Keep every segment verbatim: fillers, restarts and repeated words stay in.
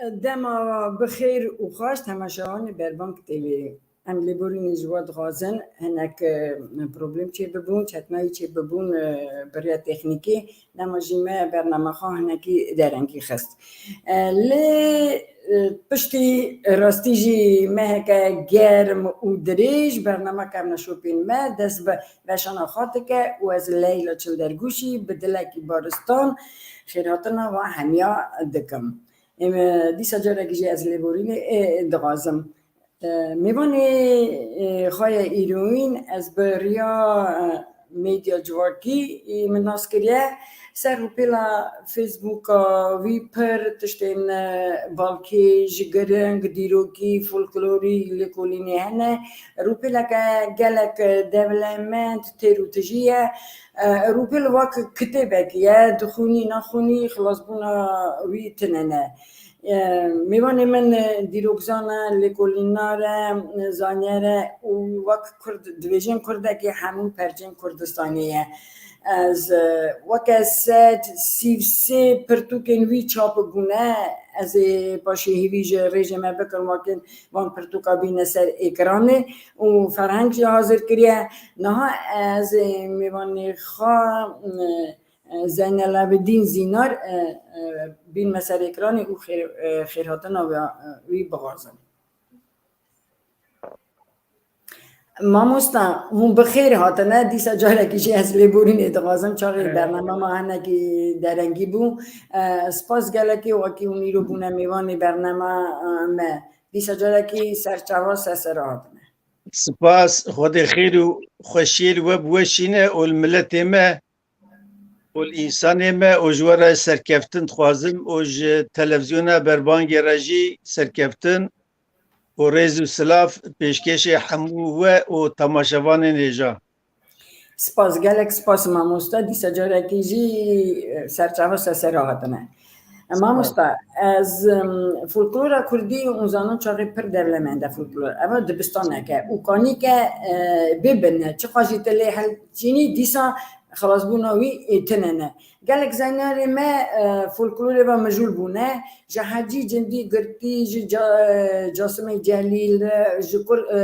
Dema bi xêr û xweş temaşevanê Berbang T V. Em lêborînê ji we dixwazin, hinek, e, problem çêbibûn, çetnayî çêbibûn, e, bi rêya teknîkî, dema jî me bername xwe hinekî derengî xist. E, lê, e, piştî rastî jî meheke germ û dirêj bernameke em neşopîn me dest bi veşana xwe dike û ez Leyla Çildergûşî bi dilekî baristan xêrhatina we hemiya dikim. Em, e, dîsa carekî jî ez lêborînê, e, dixwazim. E, mêvanê, e, xwe ye îroyîn, ez bi riya, e, medya civakî, e, min nas kiriye. Ser rûpêla Facebooka wî pir tiştên, e, balkêş, giring, dîrokî, folklorî, lêkolînê hene. Rûpêleke gelek, e, dewlemend, têr û tijî ye. E, rûpêl wek kitêbekî ye, dixwînî, naxwînî, xilasbûna wî tune ne. E, mêvanê min, e, dîrokzan e, lêkolînar e, e, zanyer e û wek Kurd dibêjin Kurdekî hemû perçên Kurdistanê ye. Ez, e, weke sed sî û sê pirtûkên wî çap bûne, ez ê paşê hêvî ji rêjê me bikim, wekên van pirtûka bîne ser êkranê û Ferheng jî hazir kiriye. Niha ez ê mêvanê xwe, e, Zeynel Abidîn Zînar, e, e, bînme ser êkranê û xêr-, e, xêrhatina we, e, wî bixwazin. Mamosta, hûn bi xêr hatine. Dîsa carekî jî ez lêborînê dixwazim. Çaxê Evet. bernama me hinekî derengî bû. E, spas gelekî wekî hûn îro bûne mêvanê bernama, e, me. Dîsa carekî serçava sesera hatine. Spas, Xwedê xêr û xweşiyê li we bi we şîne û li miletê me û li însanê me û ji we re serkeftin dixwazim û ji televîzyona Berbangê re jî serkeftin û rêz û silav pêşkêşê hemû we û temaşevanên hêja. Spas, gelek spas mamosta. Dîsa carekî jî, e, serçava sesera hatine. E, Spas. Mamosta, ez, em, folklora kurdî hûn zanin çaxê pir dewlemend e folklor. Eva dibistaneke û kanîke, e, bibin, çiqas jî te lê helçînî dîsa xilasbûna wî, e, tune ne. Gelek zeynarê me, e, folklorê ve mijûl bûne. Ji Hecî Cindî girtî, ji Ca-, e, Casimê Celîl, e, ji kur, e,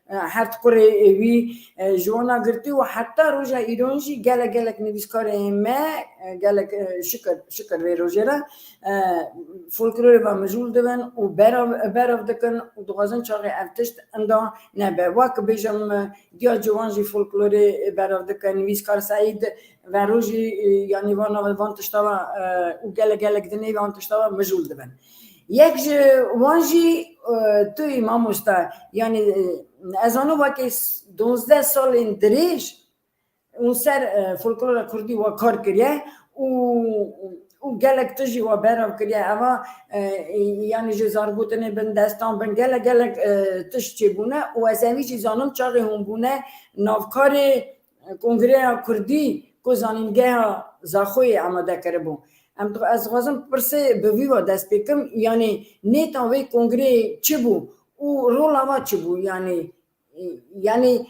e, her kurê wî, e, ji wana girtî û heta roja îron jî gelek gelek nivîskarê me, e, gelek, e, şikir, şikir vê rojê re, e, folklorê ve mijûl dibin û berav, berav dikin û dixwazin çaxê ev tişt inda nebe. Wek bêjim, e, diya ciwan jî folklorê berav dikin, nivîskar Seîd ve rojî, e, yanî van, van tişta ve, e, û gelek gelek dinê van tişta ve mijûl dibin. Yek ji wan jî, e, tu yî mamosta, yanî, e, ez zanim wekî s-, duwazdeh salên dirêj hûn ser, e, folklora kurdî we kar kiriye û, û gelek tişt jî we berav kiriye. Eva, e, yanî ji zargotinê bin, destan bin, gelek, gelek, e, tişt çêbûne û ez evî jî zanim çaxê hûn bûne navkarê Kongreya Kurdî ku zanîngeha Zaxoyê amade kiribû. Em di-, ez dixwazim pirsê bi vî ve dest pê kim, yanî nêta wê kongreyê çi bû û rola we çi bû? Yanî, yanî,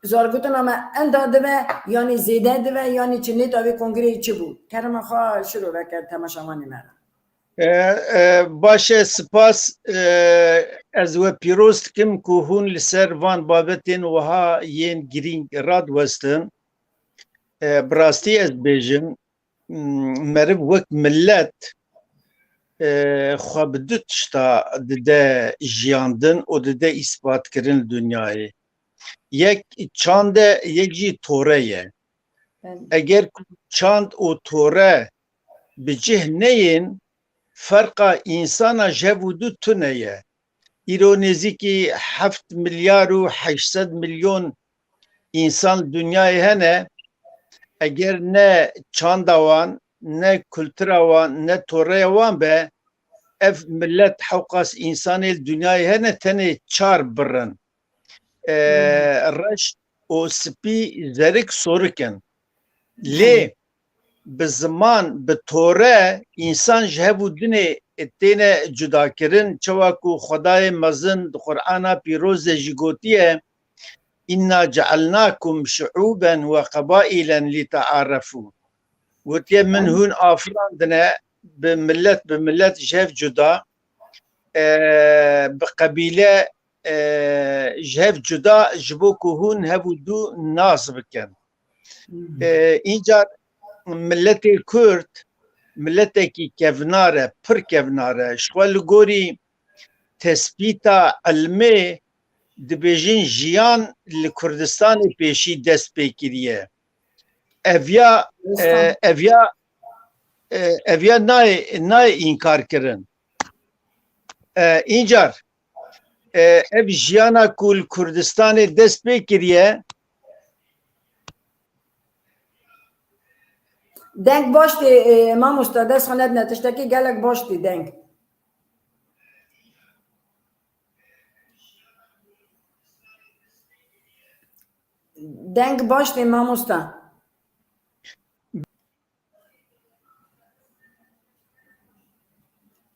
zargotina me enda dibe, yanî zêde dibe, yanî çi nêta wê kongreyê çi bû? Kerema xwe şiroveke temaşevanê me re. E, e, baş e, spas. E, ez we pîroz dikim ku hûn li ser van babetên wiha yên girîng radiwestin. E, bi rastî ez dibêjim, m, meriv wek milet, e, xwe bi du tişta dide jiyandin û dide îsbatkirin li dinyayê. Yek çand e, yek jî tore ye. Belê. Eger ku çand û tore bi cih neyên, ferqa însana ji hev û du tune ye. Îro nêzîkî heft milyar û heşt sed milyon însan li dinyayê hene. Eger ne çanda wan, ne kultura wan, ne toreya wan be, ev milet hewqas însanê li dinyayê hene, tenê çar birr in. E, Hmm. reş û spî, zerik, sorik in. Lê Belê. bi ziman, bi tore, însan ji hev û dinê têne cudakirin. Çawa ku Xwedayê mezin di Qur'ana pîroz de jî gotiye, "Inna cealnakum şu'uben ve qebaîlen lite'arefû." Gotiye, "Min Belê. hûn afirandine bi milet, bi milet ji hev cuda, e, bi qebîle, e, ji hev cuda, ji bo ku hûn hev û du nas bikin. E, încar miletê Kurd, miletekî kevnar e, pir kevnar e. Ji xwe li gorî tespîta ilmê dibêjin jiyan li Kurdistanê pêşî dest pê kiriye. Ev ya, e, ev ya, e, ev ya nayê, nayê înkar kirin. E, încar, e, ev jiyana ku li Kurdistanê dest pê kiriye. Deng baş tê, e, mamosta, dest xwe nedine, tiştekî gelek baş tê deng. Deng baş tê mamosta.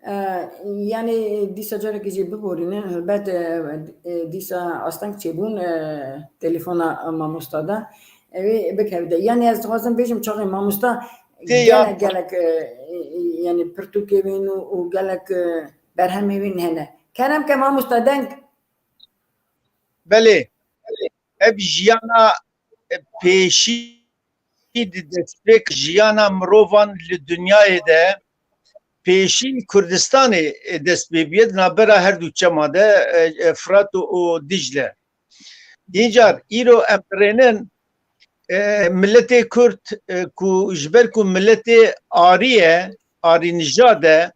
E, yanî dîsa carekê jî biborînin, helbet, e, e, dîsa asteng çêbûn, e, telefona mamosta de. Ew ê bikevde. Yanî ez dixwazim bêjim çaxê mamosta Tê ya gelek, gelek, e, e, yanî pirtûkê wîn û, û gelek, e, berhemê wîn hene. Kerem ke mamosta deng. Belê. Ev jiyana, e, pêşî di destpêk jiyana mirovan li dinyayê de pêşî Kurdistanê, e, dest pê bûye, di navbera her du çema de, e, e, Firat û, û Dicle. Încar îro em birênin, e, miletê Kurd, e, ku ji ber ku miletê arî ye, arînijad e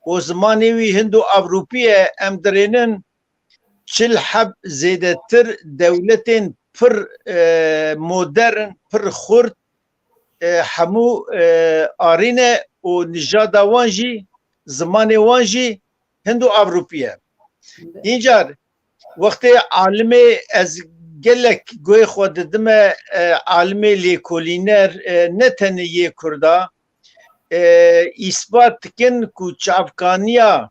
û zimanê wî hind û Ewropî ye, em dirênin çil heb zêdetir dewletên pir, e, modern, pir xurt, e, hemû, e, arî ne û nijada wan jî, zimanê wan jî hind û Ewropî ye. Încar wextê alimê ez gelek guhê xwe didime, e, alimê lêkolîner, e, ne tenê yê Kurda, e, îsbat dikin ku çavkaniya,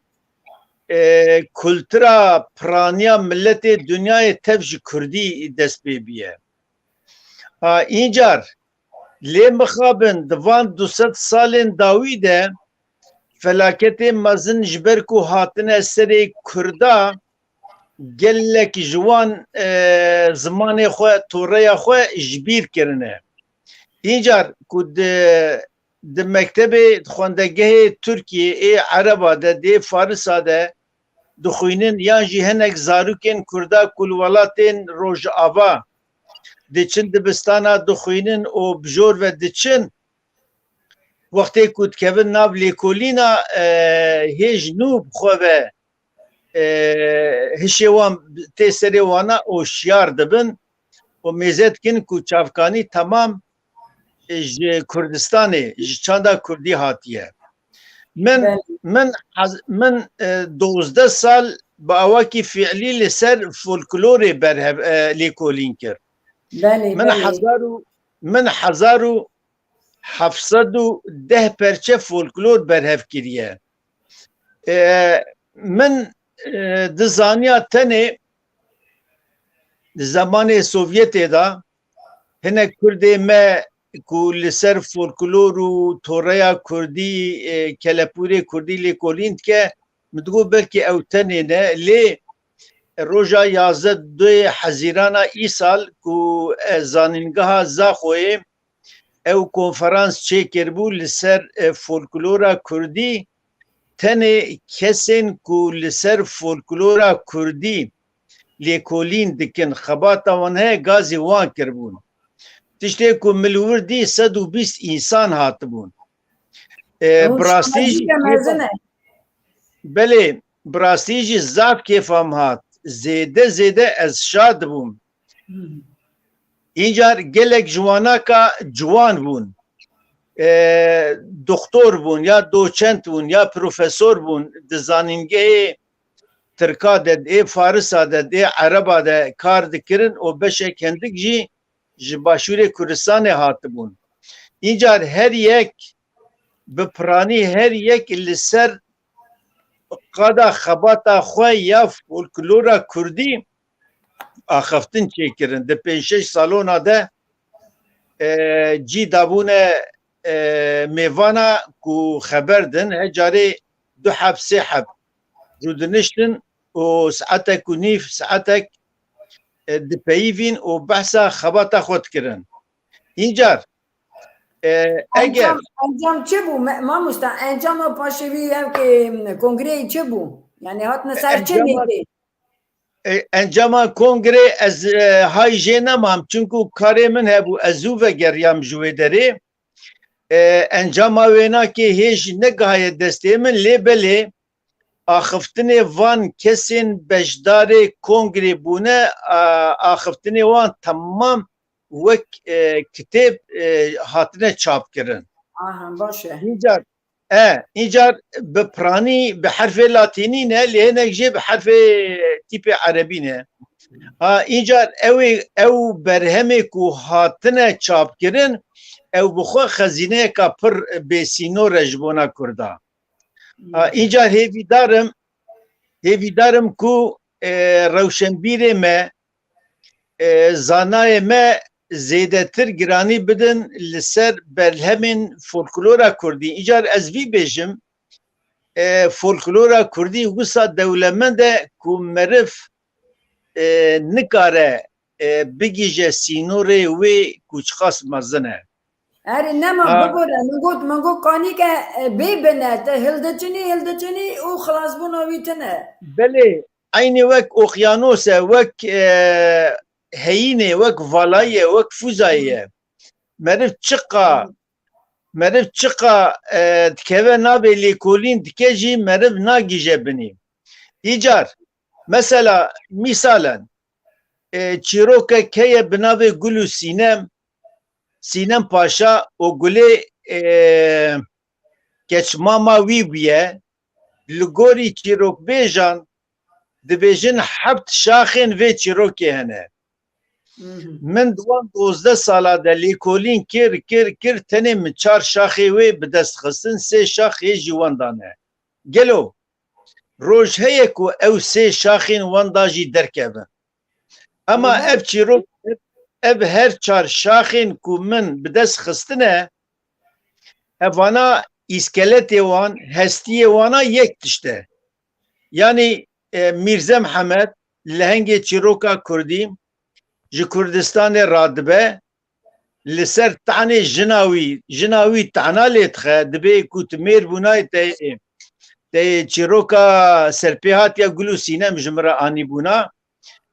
e, kultura piraniya miletê dinyayê tev ji Kurdî dest pê bûye. Ha, încar lê mixabin di van du sed salên dawî de felaketê mezin ji ber ku hatine serê Kurda, gelek ji wan, e, zimanê xwe, toreya xwe ji bîr kirine. Încar ku di, di mektebê, di xwendegehê Tirkiyê ê Ereba de, dê Farisa de dixwînin, yan jî hinek zarokên Kurda ku li welatên Rojava diçin dibistana dixwînin û bi jor ve diçin, wextê ku dikevin nav lêkolîna, e, hêj nû bi xwe ve, e, hişê wan tê serê wana û şiyar dibin û mêze dikin ku çavkanî temam, e, ji Kurdistanê, ji çanda Kurdî hatiye. Min, Belê. min, hez-, min, e, dozdeh sal bi awakî fiilî li ser folklorê berhev, e, lêkolîn kir. Belê, Min belê. hezar û, min hezar û heft sed û deh perçe folklor berhev kiriye. E, min, e, dizaniya tenê di zemanê Sovyetê de hinek Kurdê me ku li ser folklor û toreya Kurdî, e, kelepûrê Kurdî lêkolîn dike, min digot belkî ew tenê ne, lê roja yazdeh duyê Hezîrana îsal ku, e, zanîngeha Zaxoyê ew konferans çêkiribû li ser, e, folklora Kurdî, tenê kesên ku li ser folklora Kurdî lêkolîn dikin, xebata wan heye, gazî wan kiribûn. Tiştê ku min li wir dî sed û bîst însan hatibûn. E, Ew bi rastî jî şazdîke mezin e. Belê, bi rastî jî zaf kêfa min hat. Zêde zêde ez şad bûm. Hmm. Încar gelek ji wanaka ciwan bûn. E, doktor bûn, ya doçent bûn, ya profesor bûn. Di zanîngehê Tirka de, ê Farisa de, ê Ereba de kar dikirin û beşek hindik jî ji Başûrê Kurdistanê hatibûn. Încar her yek bi piranî, her yek li ser qada xebata xwe ya folklora Kurdî axaftin çêkirin. Di pênc şeş salona de, e, cî dabûne, e, mêvana ku xeber din, he carê du heb, sê heb. rûdiniştin û saetek û nîv saetek, e, dipeyivîn û behsa xebata xwe dikirin. Încar, e, eger Encam, encam çi bû? Me-, mamosta, encama paşê wî ev ki kongreyê çi bû? Yani hatine ser çi Encama nêtê? E, encama kongrê ez, e, hay jê nemam, çunku karê min hebû, ez zû vegeriyam ji wê derê. E, encama wênakê hê jî negihaye destê min, lê belê axiftinê van kesên beşdarê kongrê bûne, a, axiftinê wan temam wek, e, kitêb, e, hatine çapkirin. Aha, baş e. Încar, e, încar bi piranî, bi herfê latînî ne, lê hinek jê bi herfê tîpê erebî ne. Ha, încar ew ê, ew berhemê ku hatine çapkirin, ew bi xwe xezîneyeka pir bêsînor e ji bona Kurda. Ha, încar hêvîdar im, hêvîdar im ku, e, rewşenbîrê me, e, zanayê me zêdetir giranî bidin li ser berhemên folklora kurdî. Îcar ez vî bêjim, e, folklora kurdî wisa dewlemend e ku meriv, e, nikare, e, bigihîje sînorê wê ku çiqas mezin e. Erê nema, ha, bibore, min got, min got kanîke, e, bê bine, te hildiçinî, hildiçinî û xilasbûna wî tune. Belê, eynî wek oqyanos e, wek, e, heyînê, wek valayê, wek fûzayê ye. Meriv çiqa, meriv çiqa, e, dikeve navê lêkolîn dike jî meriv nagihîje binî. Îcar, mesela, mîsalen, e, çîrokek heye bi navê Gul û Sînem, Sînem Paşa û Gulê, e, keçmama wî bûye. Li gorî çîrokbêjan dibêjin heft şaxên vê çîrokê hene. Min di wan dozdeh sala de lêkolîn kir, kir, kir, tenê min çar şaxê wê bi dest xistin, sê şax hê jî wenda ne. Gelo roj heye ku ew sê şaxên wenda jî derkevin? Ema ev çîrok, ev her çar şaxên ku min bi dest xistine, evana îskeletê wan, hestiyê wana yek tişt e. Yanî, e, Mîrze Mihemed lehengê çîroka kurdî ji Kurdistanê radibe, li ser tanê jina wî, jina wî tana lê dixe, dibê ku tu mêr bûnayê te, te çîroka serpêhatiya Gul û Sînem ji min re anîbûna,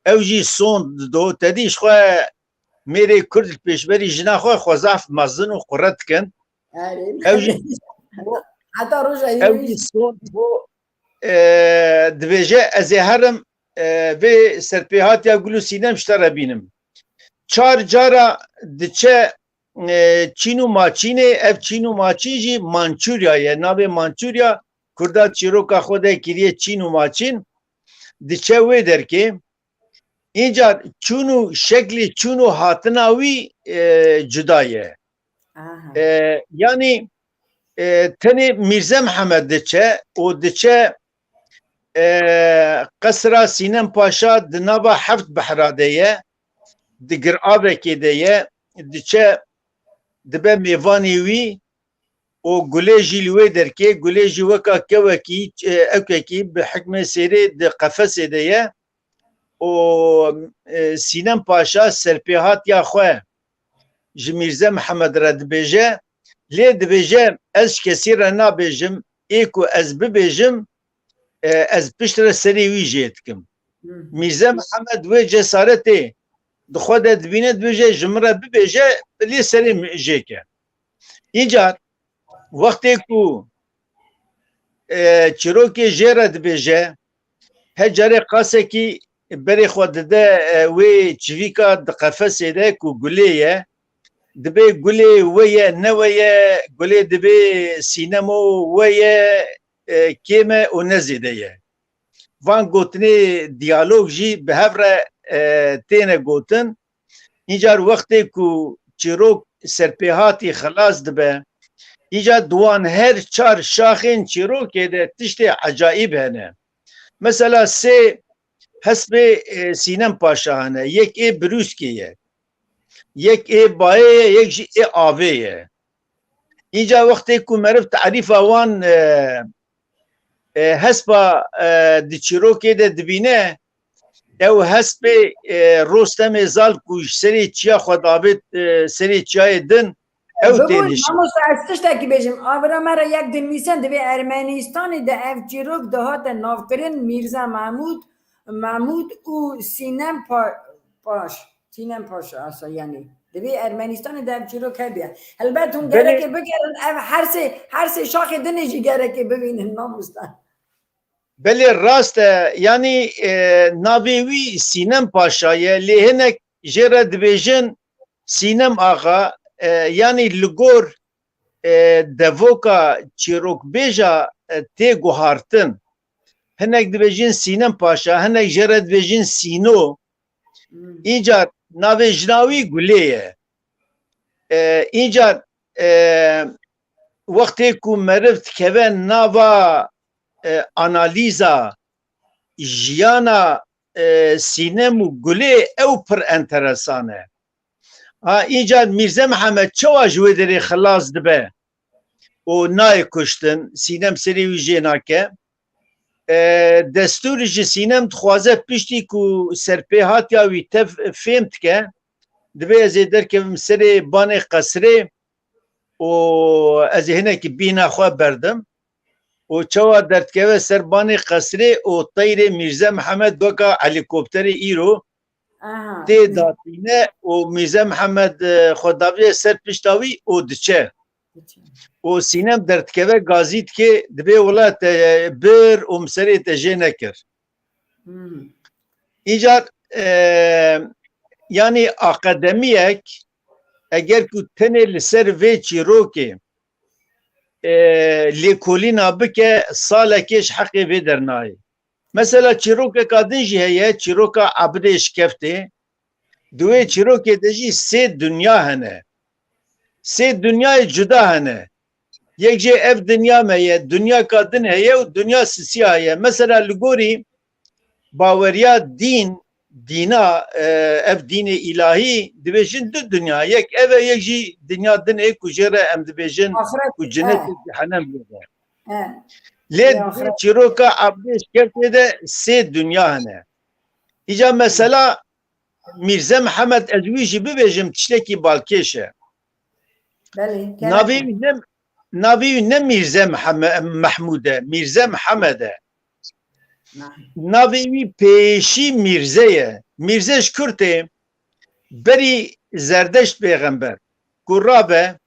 ew jî sond dido, te dî ji xwe mêrê Kurd li pêşberî jina xwe xwe zaf mezin û qure dikin. Erê. Ew jî heta roja ew jî sond bo, e, dibêje, ez ê herim, e, vê serpêhatiya Gul û Sînem ji te re bînim. Çar cara diçe, e, çîn û maçînê, ev çîn û maçîn jî Mançûrya ye. Navê Mançûrya Kurda çîroka xwe de kiriye çîn û maçîn. Diçe wê derkê. Încar çûn û şeklê çûn û hatina wî, e, cuda ye. Aha. E, yanî, e, tenê Mîrze Mihemed diçe û diçe, e, qesra Sînem Paşa di nava heft behra de ye, di giravekê de ye, diçe dibe mêvanê wî û Gulê jî li wê derkê, Gulê jî weka kewekî, e, ewkekî bi hikmê sêrê di qefesê de ye. û, e, Sînem Paşa serpêhatiya xwe ji Mîrze Mihemed re dibêje, lê dibêje, ez ji kesî re nabêjim, ê ku ez bibêjim, e, ez pişt re serê wî jê dikim. Hmm. Mîrze Mihemed wê cesaretê di xwe de dibîne, dibêje, ji min re bibêje, lê serê min jê ke. Încar wextê ku, e, çîrokê jê re dibêje, her carê qasekî berê xwe dide, e, wê çivîka di qefesê de ku gulê ye, dibê gulê we ye, ne we ye, gulê dibê Sînemo we ye, e, kêm e û ne zêde ye. Van gotinê diyalog jî bi hev re, e, têne gotin. Încar wextê ku çîrok serpêhatî xilas dibe, încar di wan her çar şaxên çîrokê de tiştê ecayîb hene. Mesela sê hespê, e, Sînem Paşa hene, yek ê Birûskê ye, yek ê bayê ye, yek jî ê avê ye. Înca wextê ku meriv tarîfa wan, e, e, hespa, e, di çîrokê de dibîne, ew hespê, e, Rostemê Zal ku ji serê çiya xwe davêt, e, serê çiyayê din, ew tê Bibûn, nişîn. Mamosta, ez tiştekî bêjim. Avira me re yek dinivîse, divê Ermenistanê de ev çîrok dihate navkirin Mîrze Mehmûd, Mehmûd û Sînem Pa-, Paş. Sînem Paşa, asa, yanî. Divê Ermenistanê de ev çîrok hebiye. Helbet hûn Belê. gerekê bigerin, ev her sê, her sê şaxê dinê jî gerekê bibînin, mamosta. Belê, rast e. Yanî, e, navê wî Sînem Paşa ye. Lê hinek jê re dibêjin Sînem Axa. E, yanî li gor, e, devoka çîrokbêja, e, tê guhartin. Hinek dibêjin Sînem Paşa, hinek jê re dibêjin Sîno. Hmm. Încar navê jina wî Gulê ye. E, încar, e, wextê ku meriv dikeve nava, e, analîza jiyana, e, Sînem û Gulê, ew pir enteresan e. Ha, încar Mîrze Mihemed çawa ji wê derê xilas dibe û nayê kuştin, Sînem serê wî jê nake. E, destûr ji Sînem dixwaze piştî ku serpêhatiya wî tev fêm dike, divê ez ê derkevim serê banê qesrê û ez ê hinekî bîna xwe berdim. Û çawa derdikeve ser banê qesrê û teyrê Mîrze Mihemed weka helîkopterê îro Aha. tê datîne û Mîrze Mihemed, e, xwe daviye ser pişta wî û diçe. Diçe. Û Sînem derdikeve, gazî dike, dibê wela te bir û min serê te jê nekir. Hmm. Îcar, e, yanî akademiyek eger ku tenê li ser vê çîrokê, e, lêkolîna bike, salekê ji heqê vê dernayê. Mesela çîrokeka din jî heye, çîroka Ebidê Şikeftê. Di wê çîrokê de jî sê dinya hene. Sê dinyayê cuda hene. Yek jê ev dinya me ye, dinyaka din heye û dinya sisiya heye. Mesela li gorî baweriya dîn, dîna, e, ev dînê îlahî, dibêjin du dinya. Yek ev e, yek jî dinya din ê ku jê re em dibêjin Axiret, ku cinet e. û cehenem jê re. E. Lê Lê di axir- çîroka Ebdê Şikeftê de sê dinya hene. Îca mesela Mîrze Mihemed, ez wî jî bibêjim, tiştekî balkêş e. Belê, Navê gerek e. wî ne, navê wî ne Mîrze Mihemed, Mehmûd e, Mîrze Mihemed e. Mehmûd. Navê wî pêşî Mîrze ye. Mîrze ji kur tê? Berî Zerdeşt pêxember ku rabe,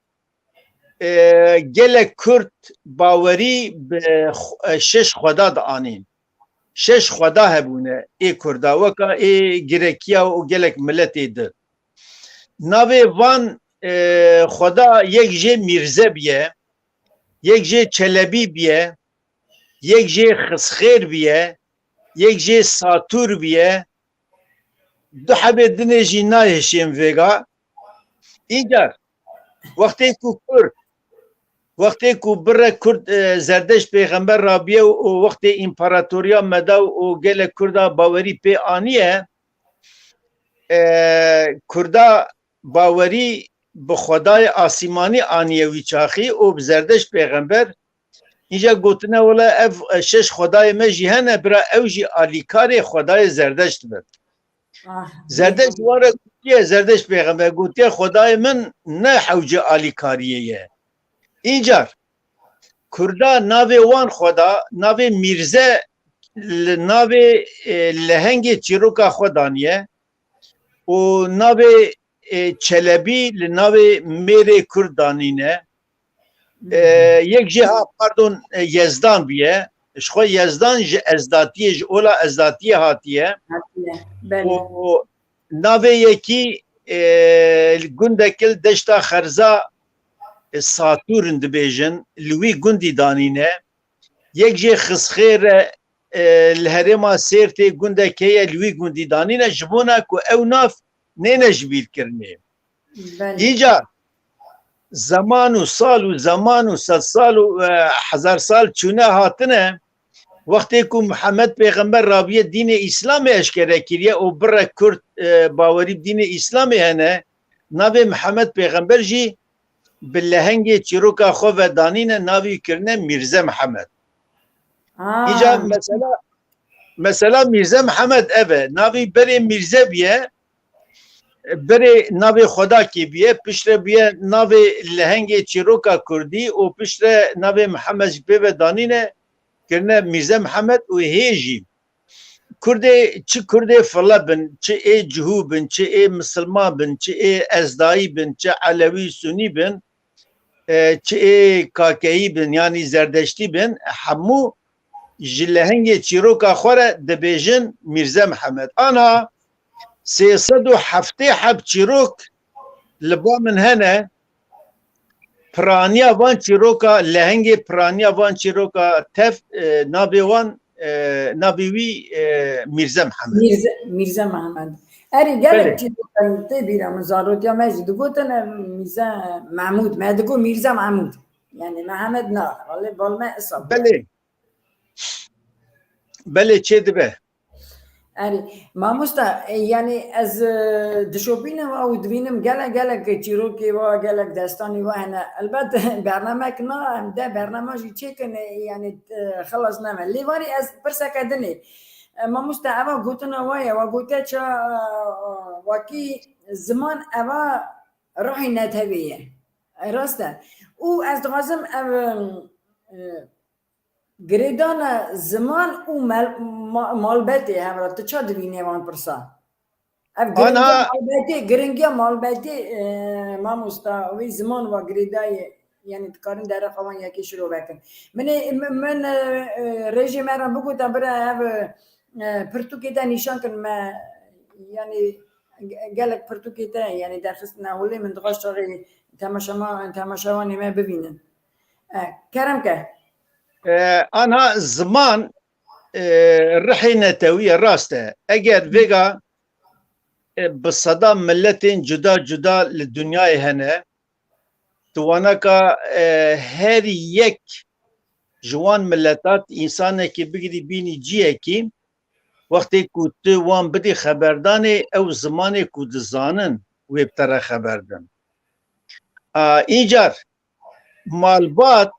e, gelek Kurd bawerî bi xwe-, e, şeş xweda dianîn. Şeş xweda hebûne ê Kurda, weka ê Girekiya û gelek miletê di. Navê van, e, xweda yek jê Mîrze biye, yek jê Çelebî biye, yek jê Xizxêr biye, yek jê Satûr biye, du hebê dinê jî nayê şên vêga. Îcar, wextê ku Kurd, wextê ku birre Kurd, e, Zerdeşt pêxember rabiye û, û wextê împaratoriya me da û gelek Kurda bawerî pê aniye, e, Kurda bawerî bi xwedayê asîmanî aniye wî çaxî û bi Zerdeşt pêxember. Îja gotine, wela ev, e, şeş xwedayê me jî hene, bira ew jî alîkarê xwedayê Zerdeşt bin. Ah, Zerdeşt wan re gotiye, Zerdeşt pêxember gotiye, xwedayê min ne hewce alîkariyê ye. Încar Kurda navê wan xweda, navê Mîrze li navê, e, lehengê çîroka xwe daniye û navê, e, Çelebî li navê mêrê Kurd danîne. E, yek jê ha, pardon, e, Yezdan biye. Ji xwe Yezdan ji Ezdatiyê, ji ola Ezdatiyê hatiye. Hatiye, belê. Û navê yekî, e, gundek li deşta Xerza, e, Satûrin dibêjin, li wî gundî danîne. Yek jê Xizxêr e, e, li herêma Sêrtê gundek heye, li wî gundî danîne, ji bona ku ew nav nêne ji bîr kirinê. Belê. Îca zeman û sal û zeman û sed sal û, e, hezar sal çûne hatine, wextê ku Mihemed pêxember rabiye dînê Îslamê eşkere kiriye û birek Kurd, e, bawerî bi dînê Îslamê hene, navê Mihemed pêxember jî bi lehengê çîroka xwe ve danîne, navî kirine Mîrze Mihemed. Îca mesela, mesela Mîrze Mihemed ev e. Navî berê Mîrze bûye, berê navê Xwedakê bûye, piştre bûye navê lehengê çîroka kurdî û piştre navê Mihemed jî pê ve danîne, kirine Mîrze Mihemed û hê jî Kurdê, çi Kurdê file bin, çi ê cihû bin, çi ê misilman bin, çi ê ezdayî bin, çi elewî sunî bin, e, çi ê kakeyî bin, yanî zerdeştî bin, hemû ji lehengê çîroka xwe re dibêjin Mîrze Mihemed. Ana sê sed û heftê heb çîrok li ba min hene, piraniya van çîroka, lehengê piraniya van çîroka tev, e, navê wan, e, navê wî, e, Mîrze Mihemed. Mîrze, Mîrze Mihemed. Erê, gelek Belê. çîrokan tê bîra min, zarotiya me jî digotin, e, Mîrze Mehmûd. Me digot Mîrze Mehmûd. Yani Mihemed na, wale bal me isa bû. Belê. Belê çê dibe. Erê, mamosta, e, yani ez, e, dişopînim û dibînim gelek, gelek çîrokê wa, gelek destanî wa hene. Elbet bernamek na, em de bernama jî çêkin, e, yani, e, xilas neme. Lê warî ez pirseke din ê. E, mamosta, eva gotina wa ye, wa gote ça, e, wakî ziman eva ruhê netewê ye. E, rast e. Û ez dixwazim ev, e, girêdana ziman û mel-, ma-, malbetê hevra, tu ça dibînî van pirsa? Ev giringiya Ana- malbetê, giringiya malbetê, e, mamosta, wê ziman wa girêdayê, yani dikarin dereqa wan yekê şirove kin. Min ê, min, min, e, e, rêjê me re bigota bira ev, e, pirtûkê te nîşan kin me, yani ge-, gelek pirtûkê te, yani derxistine holê min dixwest çaxê temaşema-, temaşevanê me bibînin. E, kerem ke. E, anha ziman, e, rihê netewî ye, rast e. Eger vêga, e, bi seda miletên cuda cuda li dinyayê hene, tu wanaka, e, her yek ji wan miletat însanekî bigirî bînî ciyekî, wextê ku tu wan bidî xeberdanê, ew zimanê ku dizanin wê bi te re xeber din. A, încar malbat,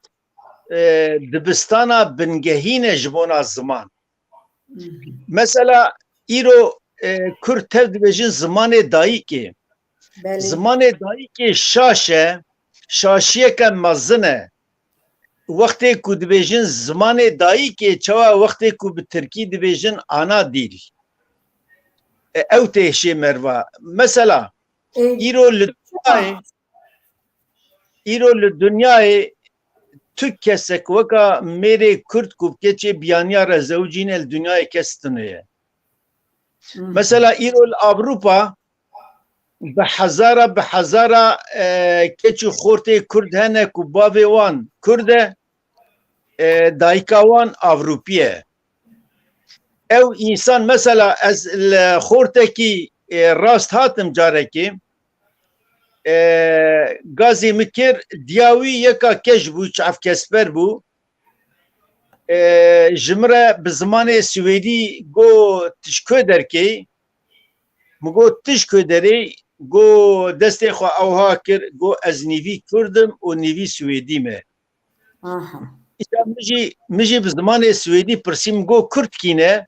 e, dibistana bingehîn e ji bona ziman. Mesela îro, e, Kurd tev dibêjin zimanê dayikê. Belê. Zimanê dayikê şaş e, şaşiyeke mezin e. Wextê ku dibêjin zimanê dayikê, çawa wextê ku bi tirkî dibêjin ana dîl. E, ew têşê merva. Mesela, Ê, îro li dinyayê, îro li dinyayê tu kesek weka mêrê Kurd ku bi keçê biyaniya re zewicîne li dinyayê kes tune ye. Hı. Mesela îro li Avrupa bi hezara, bi hezara, e, keç û xortê Kurd hene ku bavê wan Kurd e, e, dayika wan Avrupî ye. Ew însan, mesela ez li xortekî, e, rast hatim carekê, e, gazê min kir, diya wî yeka keş bû, çavkesper bû. E, ji min re bi zimanê swêdî got, "Tu ji ku derkê?" Min got, "Tu ji ku derê?" Got, destê xwe ewha kir, got, "Ez nîvî Kurd im û nîvî Swêdî me." Aha. Îşte min jî, min jî bi zimanê Swêdî pirsî, min got, "Kurd kî ne?"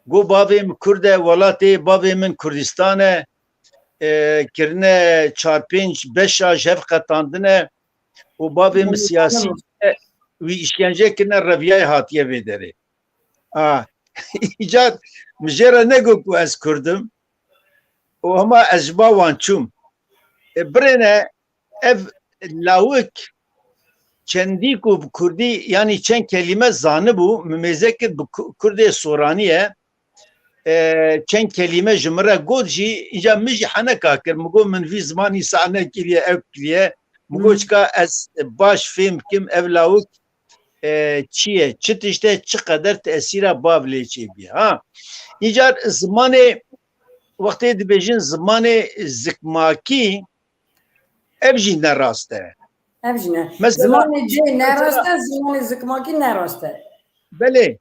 Got, "Bavê min Kurd e, welatê bavê min Kurdistan e, e, kirine çar pênc beşa ji hev qetandine û bavê min siyasî ne, wî îşkence kirine, reviyayê hatiye vê derê." A, îcar min jê re negot ku ez Kurd im û hema ez ji ba wan çûm. E, birêne ev lawik çendî ku bi Kurdî, yanî çend kelîme zanibû, min mêze kir bi Ku-, Kurdê Soranî ye, e, çend kelîme ji min re got jî, îca min jî heneka kir. Min got, "Min vî zimanî sahne kiriye, ev kiriye." Min got, Hmm. "Çika ez baş fêm bikim, ev lawik, e, çi ye, çi tişt e, çi qeder tesîra bav lê çêbî." Ha, îcar zimanê, wextê dibêjin zimanê zikmakî, ev jî ne rast e. Ev jî ne. Mesela, Zimanê cê ne mesela rast e, zimanê zikmakî ne rast e. Belê.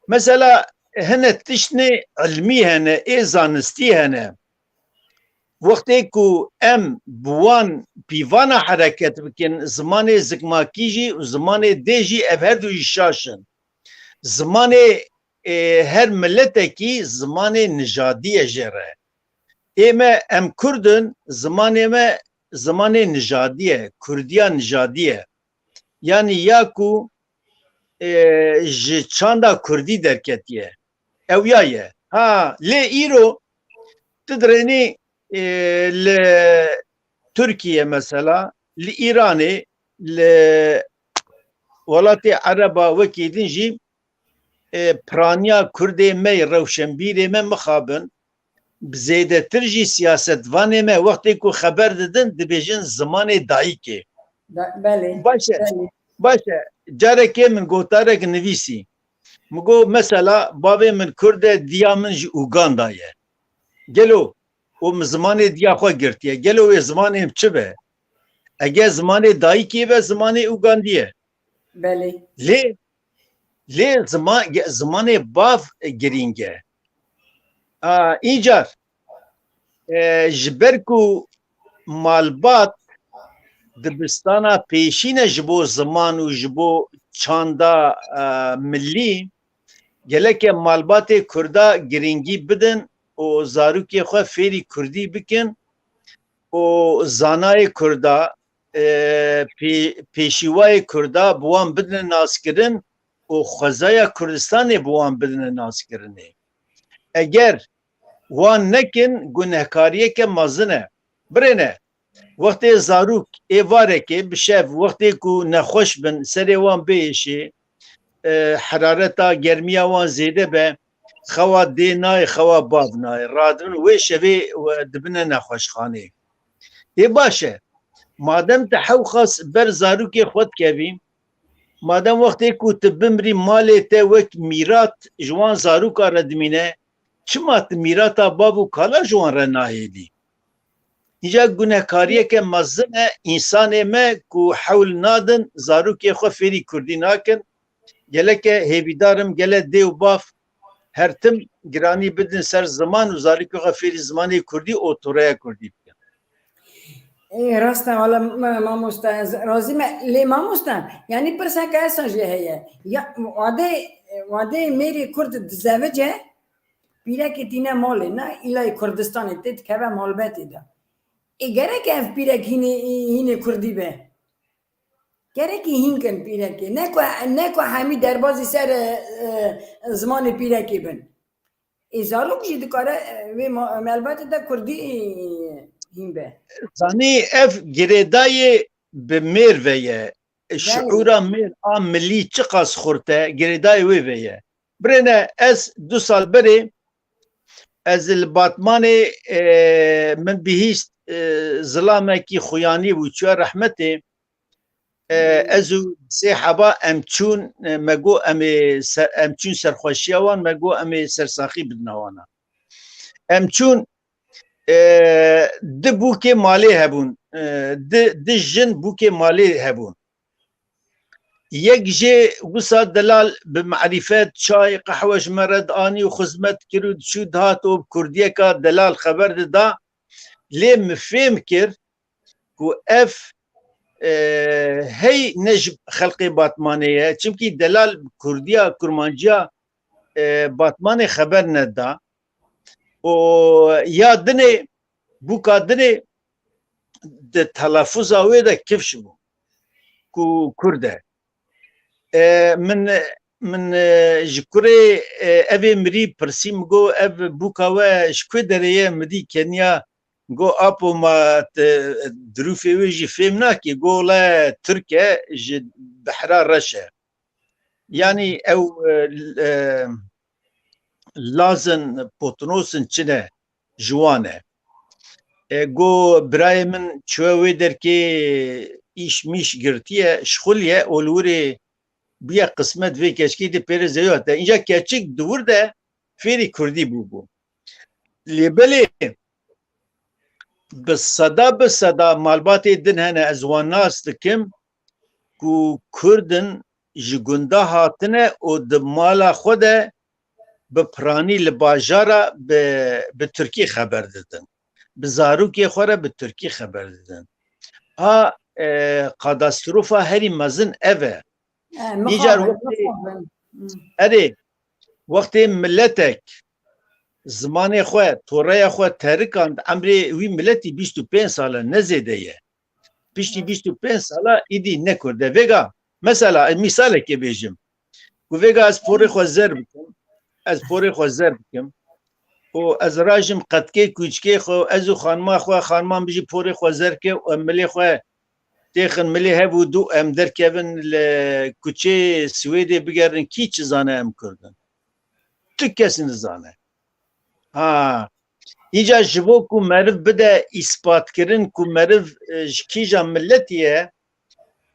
Mesela hene tiştnê ilmî hene, ê zanistî hene. Wextê ku em bi wan pîvana hereket bikin, zimanê zikmakî jî û zimanê dê jî, ev her du jî şaş in. Zimanê, e, her miletekî zimanê nijadî ye jê re. Ê me, em Kurd in, zimanê me zimanê nijadî ye, Kurdiya nijadî ye. Yanî ya ku, e, ji çanda Kurdî derketiye. Ew ya ye. Ha, lê îro tu dirênî, e, li Tirkiye mesela, li Îranê, li welatê Ereba wekî din jî, e, piraniya Kurdê me, rewşenbîrê me mixabin, bi zêdetir jî siyasetvanê me wextê ku xeber didin, dibêjin zimanê dayikê. Be-, belê, Baş e, belê. Baş e. Carekê min gotarek nivîsî. Min got, mesela, bavê min Kurd e, diya min ji Uganda ye. Gelo û min zimanê diya xwe girtiye. Gelo wê zimanê min çi be? Eger zimanê dayikê be, zimanê Ugandî ye. Belê. Lê, lê zima-, ge-, zimanê bav girîng e. A, îcar, e, ji ber ku malbat dibistana pêşîn e ji bo ziman û ji bo çanda, e, milî, geleke malbatê Kurda girîngî bidin û zarokê xwe fêrî Kurdî bikin û zanayê Kurda, e, pê-, pêşîwayê Kurda bi wan bidine naskirin û xwezaya Kurdistanê bi wan bidine naskirinê. Eger wan nekin, gunehkariyeke mezin e. Birêne, wextê zarok ê varekê bi şev, wextê ku nexweş bin, serê wan biêşê, e, herareta germiya wan zêde be, xewa dê nayê, xewa bav nayê. Radibin wê şevê we dibine nexweşxanê. Ê baş e, madem tu hewqas ber zarokê xwe dikevî, madem wextê ku tu bimrî malê te wek mîrat ji wan zaroka re dimîne, çima tu mîrata bav û kala ji wan re nahêlî? Îca gunehkariyeke mezin e, însanê me ku hewl nadin zarokê xwe fêrî kurdî nakin. Geleke hêvîdar im, gele dê û bav her tim giranî bidin ser ziman û zarokê xwe fêrî zimanê kurdî û toreya kurdî bikin. Ê, rast e, wala me-, mamoste, ez razî me. Lê mamoste, yanî pirseke esa jê heye. Ya, wadê, wadê mêrê Kurd dizevice, pîrekê tîne malê, ne îlayê Kurdistanê, tê dikeve malbetê de. Ê, gerek ev pîrek hînê, hînê Kurdî be. Gerekî hîn kin pîrekê. Ne ku, ne ku hemî derbazî ser, e, e, zimanê pîrekê bin. Ê, zarok jî dikare, e, wê ma-, malbatê de Kurdî, e, hîn be. Zanî ev girêdayê bi mêr ve ye. Belê. Şiûra mêr a milî çiqas xurt e, girêdayê wê ve ye. Birêne, ez du sal berê, ez li Batmanê, e, min bihîst, e, zilamekî xuyanî bû, çûya rehmetê. E, ez û sê heba em çûn, e, me got em ê se-, em çûn serxweşiya wan, me got em ê sersaxî bidina wana. Em çûn, e, di bûkê malê hebûn, e, di, di jin bûkê malê hebûn. Yek jê wisa delal bi marîfet çay, qehwe ji me re dianî û xizmet kir û diçû dihat û bi kurdiyeka delal xeber dida. Lê min fêm kir ku ev, e, hey ne ji xelkê Batmanê ye. Çimkî delal kurdiya, kurmanciya, e, Batmanê xeber neda. Û ya dinê, bûka dinê di telaffuza wê de kifş bû ku Kurd e. E, min, min, e, ji kurê, e, evê mirî pirsî, min got, "Ev bûka we ji ku derê ye?" Min dî keniya, got, "Apo, ma te dirûfê wê jî fêm nakî?" Got, "Wele Tirk e, ji behra reş e." Yanî ew, e, e, lazin, potnosên çi ne ji wan e. E, got, "Birayê min çûye wê derkê, îş mîş girtiye, şixuliye û li wirê bûye qismet vê keçikê dê pêre zewî hate." Înca keçik di wir de fêrî kurdî bûbû. Lê belê bi seda bi seda malbatê din hene, ez wan nas dikim, ku Kurd in, ji gunda hatine û di mala xwe de bi piranî li bajara bi, bi tirkî xeber didin. Bi zarokê xwe re bi tirkî xeber didin. Ha, e, kadastrofa herî mezin ev e. E, Îcar mixabin, wextê mixabin. Erê, wextê miletek zimanê xwe, toreya xwe terikand, emrê wî miletî bîst û pênc sal e, ne zêde ye. Piştî bîst û pênc sala îdî ne Kurd e. Vêga, mesela, ez mîsalekê bêjim. Ku vêga ez porê xwe zer bikim, ez porê xwe zer bikim û ez rajim qetkê kûçikê xwe, ez û xanima xwe, xanima min jî porê xwe zer ke û em milê xwe têxin milê hev û du em derkevin li kuçê Swêdê bigerin, kî çi zane em Kurd in? Tu kes nizane. Ha. Îca ji bo ku meriv bide îspatkirin ku meriv, e, ji kîja miletî ye,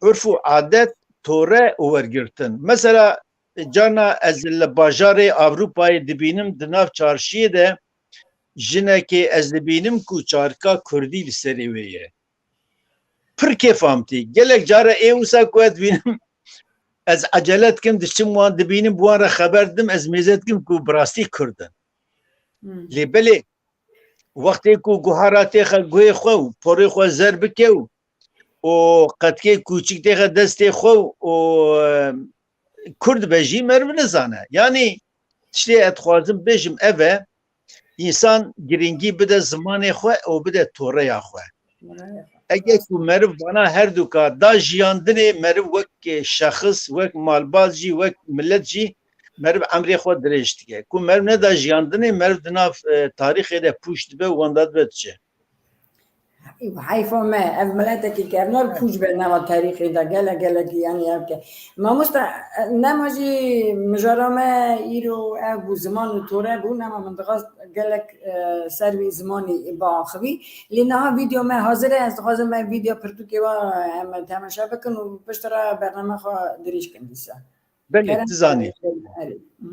urf û adet, tore û wergirtin. Mesela, carna ez li bajarê Ewropayê dibînim, di nav çarşiyê de jinekê ez dibînim ku çarika kurdî li serê wê ye. Pir kêfam tî. Gelek care ê wisa ku ez dibînim, ez ecele dikim, diçim wan dibînim, bi wan re xeber didim, ez mêze dikim ku bi rastî Kurd in. Hmm. Lê belê, wextê ku guhara têxe guhê xwe û porê xwe zer bike û, û qetkê kûçik têxe destê xwe û, û, e, Kurd be jî meriv nizane. Yanî tiştê ez dixwazim bêjim ev e, însan girîngî bide zimanê xwe û bide toreya xwe. Eger ku meriv vana herduka da jiyandinê, meriv wek şexs, wek malbat jî, wek milet jî meriv emrê xwe dirêj dike. Ku meriv neda jiyandinê, meriv di nav, e, tarîxê de pûç dibe û wenda dibe diçe. Heyfa me, ev miletekî kevnar pûç be nava tarîxê de, gelek, gelekî, yanî ev ke. Mamosta, e, nema jî mijara me îro ev bû, ziman û tore bû, nema min dixwest gelek, e, ser vî zimanî biaxivî. Lê niha vîdeo me hazir e, ez dixwazim ev vîdeo pirtûkê we em temaşe bikin û piştre bername xwe dirêj kin dîsa. Belê, kerem, tu zanî. Erê. Hı.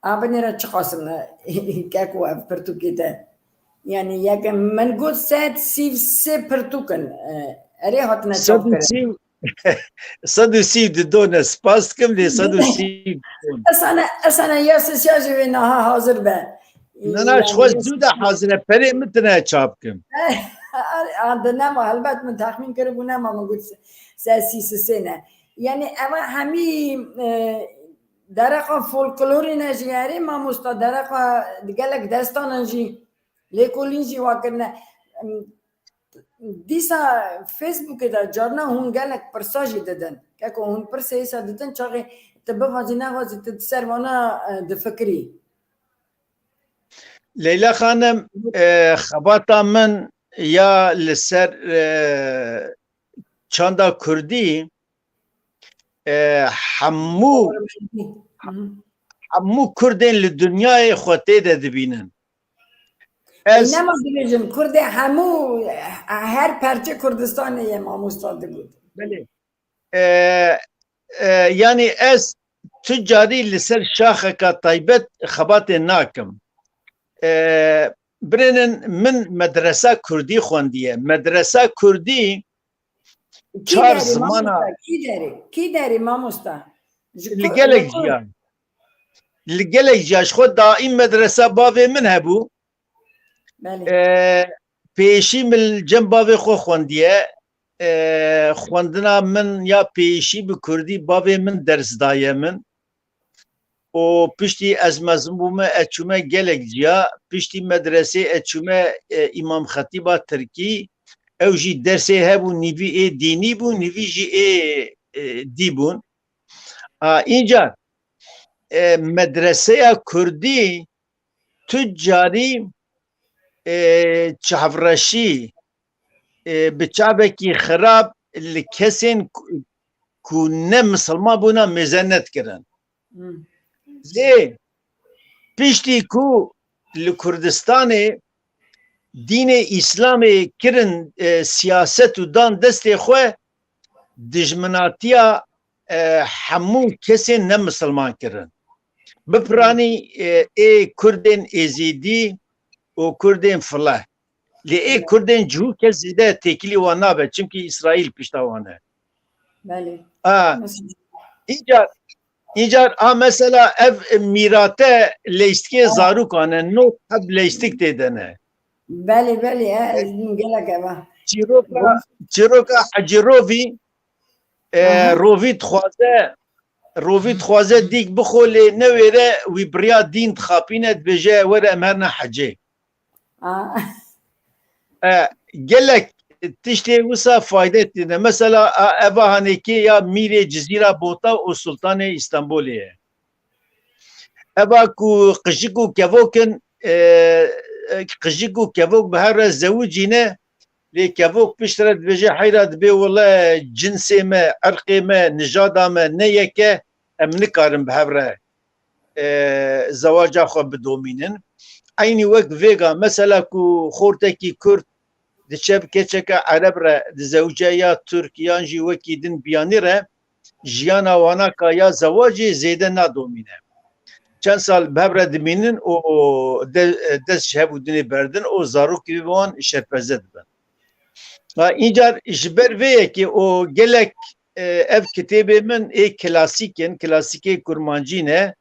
A binêre çiqas in, keko ev pirtûkê de. Yanî yeke min got sed sî sê pirtûk in. E, erê hatine çap kirin. Sed û sî, sed û sî û du ne, spas dikim, lê sed û sî û du. Esane, esane ya sesya jî vê niha hazir be. Na, na, ji xwe zû de hazir e, perê min tine çap kim. A, di nema, helbet min texmîn kiribû nema, min got se-, sed sî sê ne. Yanî eva hemî, e, dereqa folklorî ne jî, erê mamosta, dereqa gelek destanan jî, lêkolîn jî wa kirine. Em, dîsa Facebookê de carna hûn gelek pirsa jî didin. Keko hûn pirsê êsa didin, çaxê tu bixwazî nexwazî tu di ser vana, e, difikirî. Leyla Xanim, e, xebata min ya li ser, e, çanda kurdî, e, hemû, hemû Kurdên li dinyayê xwe tê de dibînin. Ez nema dibêjim, Kurdê hemû, her perçê Kurdistanê ye, mamosta digot. Belê. E, e, yanî ez tu carî li ser şaxeka taybet xebatê nakim. E, birênin min medresa kurdî xwendiye. Medresa kurdî çar zimana. Kî derê, mamosta? Kî derê, kî derê, mamosta? Li gelek ciya. Li gelek ciya. Ji xwe daîm medresa bavê min hebû. Belê. E, pêşî min li cem bavê xwe xwendiye. E, xwendina min ya pêşî bi kurdî bavê min ders daye min. Û piştî ez mezin bûme, ez çûme gelek ciya. Piştî medresê ez çûme, e, Îmam Xetîba Tirkî. Ew jî dersê hebû, nîvî ê dînî bû, nîvî jî ê, e, dî bûn. A, înca, e, medreseya kurdî tu carî, e, çavreşî, e, bi çavekî xirab li kesên ku, ku ne misilman bûna mêze nedikirin. Hmm. Lê piştî ku li Kurdistanê dînê Îslamê kirin, e, siyaset û dan destê xwe, dijminatiya, e, hemû kesên ne misilman kirin. Bipiranî, e, ê Kurdên Êzîdî û Kurdên Fileh. Lê ê Kurdên cihû kes zêde têkilî wan nabe, çimkî Îsraîl pişta wan e. Belê. A, încar, încar a mesela ev mîrate leyştikê zarokan e, not heb leyştik tê de ne. Belê, belê, e, gelek eva. Çîroka, çîroka Hecî Rovî, e, Rovî dixwaze, Rovî dixwaze dîk bixwe lê newêre wî biriya dîn dixapîne, dibêje were em herine hecê. E, gelek tiştê wisa fayde tîne. Mesela a, eva hanekê ya Mîrê Cizîra Bota û Sultanê Îstanbulê ye. Eva ku qijik û kevok in, e, e, qijik û kevok bi hev re zewicîne, lê kevok piştre dibêje heyra dibê wele cinsê me, erqê me, nijada me ne yek e, em nikarin bi hev re, e, zewaca xwe bidomînin. Eynî wek vêga, mesela ku xortekî Kurd diçe bi keçeke Ereb re dizewice ya Tirk yan jî wekî din biyanî re, jiyana wana ka ya zewacê zêde nadomîne. Çend sal bi hev re dimînin û de-, dest ji hev û dinê berdin û zarokê wan şerpeze dibin. Ha, încar ji ber vê yekê û gelek, e, ev kitêbê min ê klasîk in, klasîkê kurmancî ne,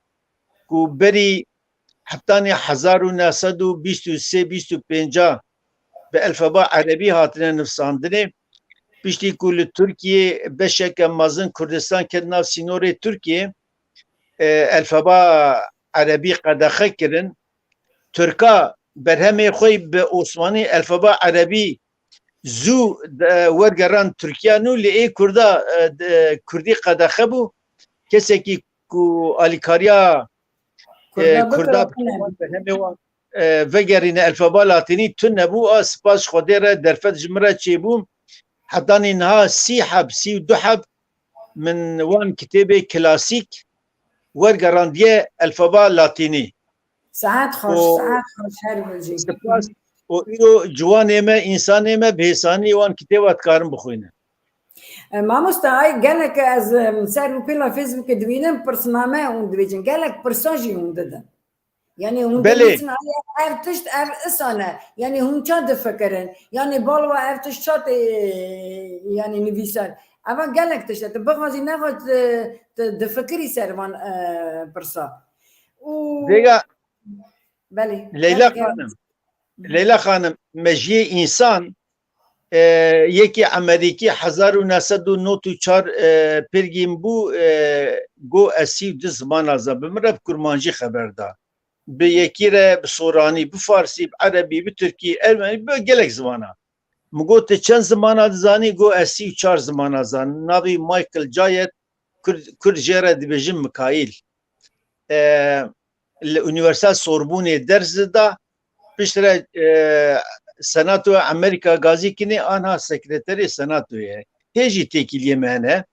ku berî heftanê hezar û neh sed û bîst û sê bîst û pênc bi elfeba erebî hatine nivsandinê. Piştî ku li Tirkiyê beşeke mezin Kurdistan ket nav sînorê Tirkiyê, e, elfeba erebî qedexe kirin. Tirka berhemê xwe bi Osmanî elfeba erebî zû de-, wergeran Tirkiya nû, lê ê Kurda, e, de-, Kurdî qedexe bû. Kesekî ku alîkariya, e, Kurda Kurda bikira, bikire, wan berhemê wan, e, vegerîne elfeba latînî tune bû. A spas ji Xwedê re derfet ji min re çêbû. Hetanî niha sî heb, sî û du heb min wan kitêbê klasîk wergerandiye elfeba latînî. Saet xweş, û saet xweş, her bijî. Spas. Û îro ciwanê me, însanê me bi hêsanî wan kitêba dikarin bixwînin. E, mamoste, ay gelek ez, em, ser û pêla Facebookê dibînim, pirsname hûn dibêjin. Gelek pirsa jî hûn didin. Yani hûn Belê. Dibêjin, ay ev tişt, ev isa ne. Yani hûn ça difikirin? Yani balwa ev tişt ça tê, yani nivîsar? Eva gelek tişt e. Tu bixwazî nexwaz, tu, tu difikirî ser van, e, pirsa. Û Vêga Belê. Leyla Gelek, gelek. Xanim, Leyla Xanim, mejiyê însan, e, yekî Emerîkî hezar û neh sed û nod û çar, e, pêrgîn bû, e, got ez sî û du zimana zan. Bi min re bi kurmancî xeber da. Bi yekî re bi soranî, bi farsî, bi erebî, bi tirkî, ermenî, bi gelek zimana. Min got, tu çend zimana dizanî? Got, ez sî û çar zimana zanim. Navî Michael Cayet, Kurd, Kurd jê re dibêjin Mikaîl. E, li Unîversîteya Sorbûnê ders dida. Piştre, e, Senatoya Amerîka gazî kinê, anha sekreterê Senatoyê ye. Hê jî têkiliyê me hene.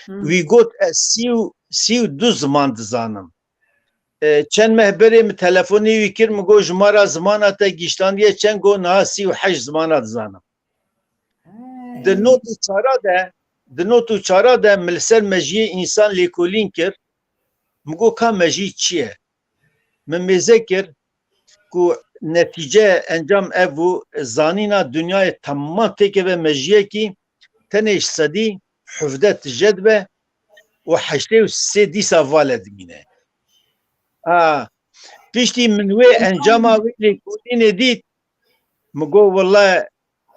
Hmm. Wî got, ez sî û, sî û du ziman dizanim. E, çend meh berê min telefonê wî kir, min got, ji me re zimana te giştandiye çend? Got, niha sî û heşt zimana dizanim. Di not û çara de, di not û çara de min li ser mejiyê însan lêkolîn kir. Min got, ka mejî çi ye? Min mêze kir ku netîce, encam ev bû, zanîna dinyayê temam têkeve mejiyekî tenê ji sedî hevdeh tije dibe û heştê û sê dîsa vale dimîne. A, piştî min wê encama wê lêkolînê dît, min got, wele,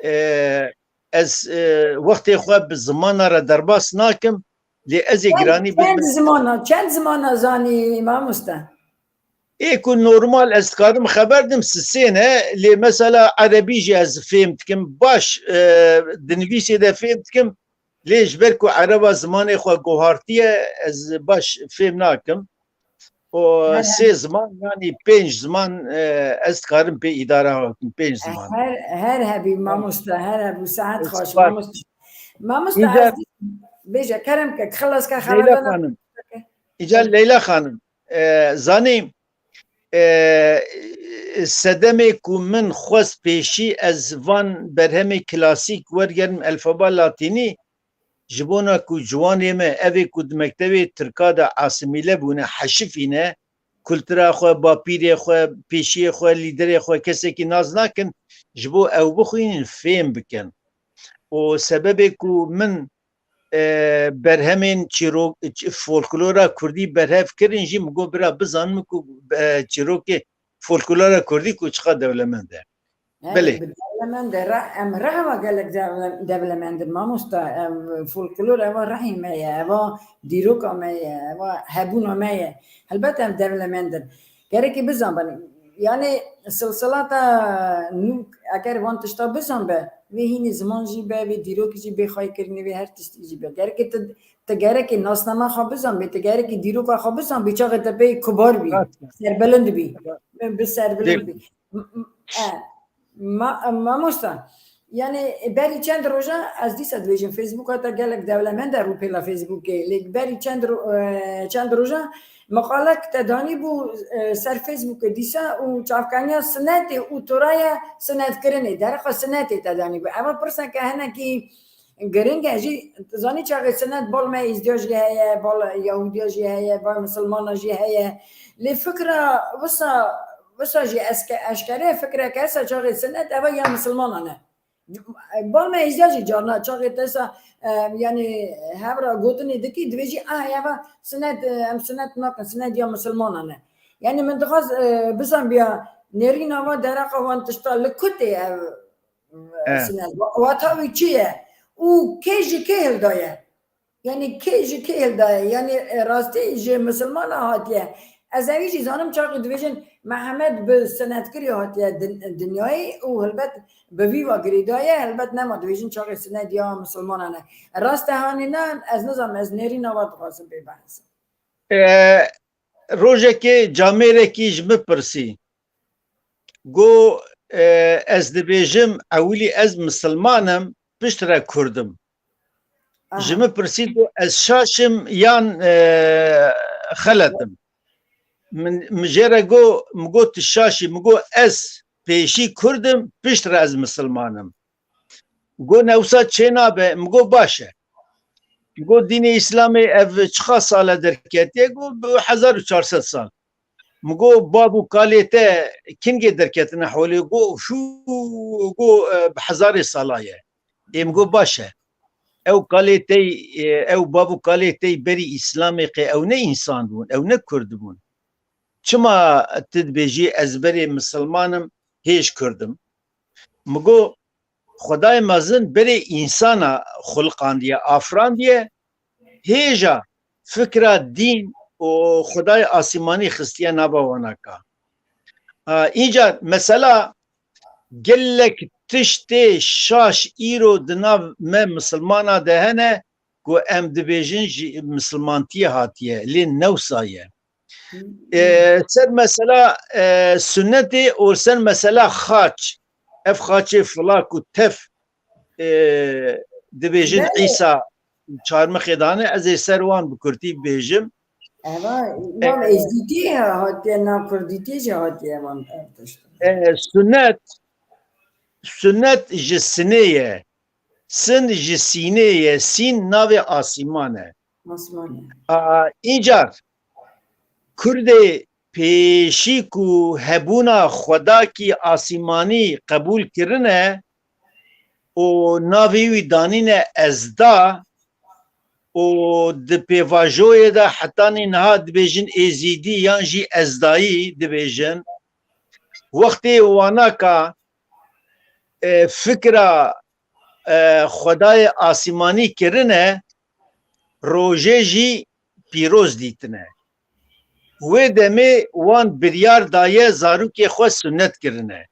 e, ez, e, wextê xwe bi zimana re derbas nakim, lê ez ê Çend, giranî çend bidime. Zimana, çend zimana zanî mamoste? Ê ku normal ez dikarim xeber dim sisê ne, lê mesela erebî jî ez fêm dikim, baş, e, dinivîsê de fêm dikim, lê ji ber ku ereba zimanê xwe guhartiye, ez baş fêm nakim. O Her sê hebî. Ziman, yanî pênc ziman, e, ez dikarim pê îdare bikim, pênc E, ziman. Her, her hebî mamoste, her hebû, saet xweş, Spas. Mamoste. Mamoste, Îcar ez bêje, kerem ke, xilas ke, Leyla xelatana Xanim. Îcar Leyla Xanim, e, zanî, e, sedemê ku min xwest pêşî ez van berhemê klasîk wergerim elfaba latînî, ji bona ku ciwanê me, evê ku di mektevê tirka de asimîle bûne, heşifîne, kultura xwe, bapîrê xwe, pêşiyê xwe, lîderê xwe kesekî nas nakin, ji bo ew bixwînin, fêm bikin. Û sebebê ku min, e, berhemên çîro-, çi-, folklora kurdî berhev kirin jî, min got, bira bizanin ku, e, çîrokê folklora kurdî ku çiqa dewlemend e. Belê. Bi dewlemend e, re-, em rehwa gelek dewle-, dewlemend in, mamosta. Ev folklor, eva rehî me ye, eva dîroka me ye, eva hebûna me ye. Helbet em dewlemend in. Gerekî bizanbin. Yani silsilata nû, eger van tişta bizanbe, vê hînî ziman jî be, vê dîrok jî bê xweykirinê, vê her tiştî jî be. Gerekî tu, tu gerekî nasnama xwe bizanbî, tu gerekî dîroka xwe bizanbî, çaxê te pê kubar bî, Rast e. Serbilind bî. Bi serbilind Dê- bî. M-, m-, e, ma-, mamosta, yani berî çend roja ez dîsa dibêjim, Facebooka te gelek dewlemend e rûpêla Facebookê. Lê berî çend ro-, e, çend roja meqalek te danî bû, e, ser Facebookê dîsa û çavkaniya sinetê û toraya sinetkirinê, dereqa sinetê te danî bû. Eva pirseke hinekî giring e jî, zanî çaxê sinet bal me Êzdiya jî heye, bal Yahudiya jî heye, bal Misilmana jî heye. Lê fikra wisa, wisa jî eske-, eşkere fikreke hesa çaxê sinet eva ya Misilmanan e. Bal me Êzdiya jî carna çaxê te sa, e, yani hevra gotinê dikî, dibêjî, "Ah, eva sinet, e, em sinet nakin, sinet ya Misilmanan e." Yani min dixwaz, e, bizanbiya nêrîna van dereqa van tişta li ku tê ev, e, He. sinet. Wa-, wata wî çi ye? Û kê ji kê hildaye? Yani kê ji kê hildaye? Yani, e, rastî ji Misilmana hatiye. Ez evî jî zanim çaxê dibêjin Mihemed bi sinetkirî hatiye din-, dinyayê û helbet bi vî va girêdaye, helbet nema dibêjin çaxê sinet ya Misilmanan e. Rast e hanî ne, ez nizanim, ez nêrîna va dixwazim bê behs. E, rojekê camêrekî ji min pirsî. Got, e, ez dibêjim, ewilî ez misilman im, piştre kurd im. Aha. Ji min pirsî, got, ez şaş im yan, e, xelet im? Min, min jê re got, min got, tu şaş î. Min got, ez pêşî kurd im, piştre ez misilman im. Got, ne wisa çê nabe. Min got, baş e. Min got, dînê Îslamê ev çiqas sal e derketiye? Got, bi hezar û çar sed sal. Min got, bab û kalê te kingê derketine holê? Got, hû, got, e, bi hezarê sala ye. Ê, min got, baş e. Ew kalê tey, e, ew bab û kalê tey berî Îslamê qê ew ne însan bûn, ew ne kurd bûn. Çima tu dibêjî ez berê misilman im, hêj kurd im? Min got, Xwedayê mezin berê însana xuliqandiye, afirandiye, hêja fikra dîn û Xwedayê asîmanî xistiye nava wanaka. A, încar mesela gelek tiştê şaş îro di nav me misilmana de hene ku em dibêjin ji misilmantiyê hatiye, lê ne wisa ye. E, ser mesela, e, sunnetê û ser mesela xaç, ev xaçê filak û tef, e, dibêjin Belê. Îsa çarmixê dane, ez ê ser wan bi kurtî bibêjim. Eva, E, nav Êzdîtî hatiye, nav Kurdîtî jî hatiye van ev tişt. E, sunnet, sunnet ji sinê ye. Sin ji sînê ye, sîn navê asîman e. Asîman e. A, încar Kurdê pêşî ku hebûna xwedakî asîmanî qebûl kirine û navê wî danîne Ezda û di pêvajoyê de hetanî niha dibêjin Êzîdî yan jî Ezdayî dibêjin. Wextê wanaka, e, fikra, e, xwedayê asîmanî kirine, rojê jî pîroz dîtine. Wê demê wan biryar daye zarokê xwe sunnet kirine.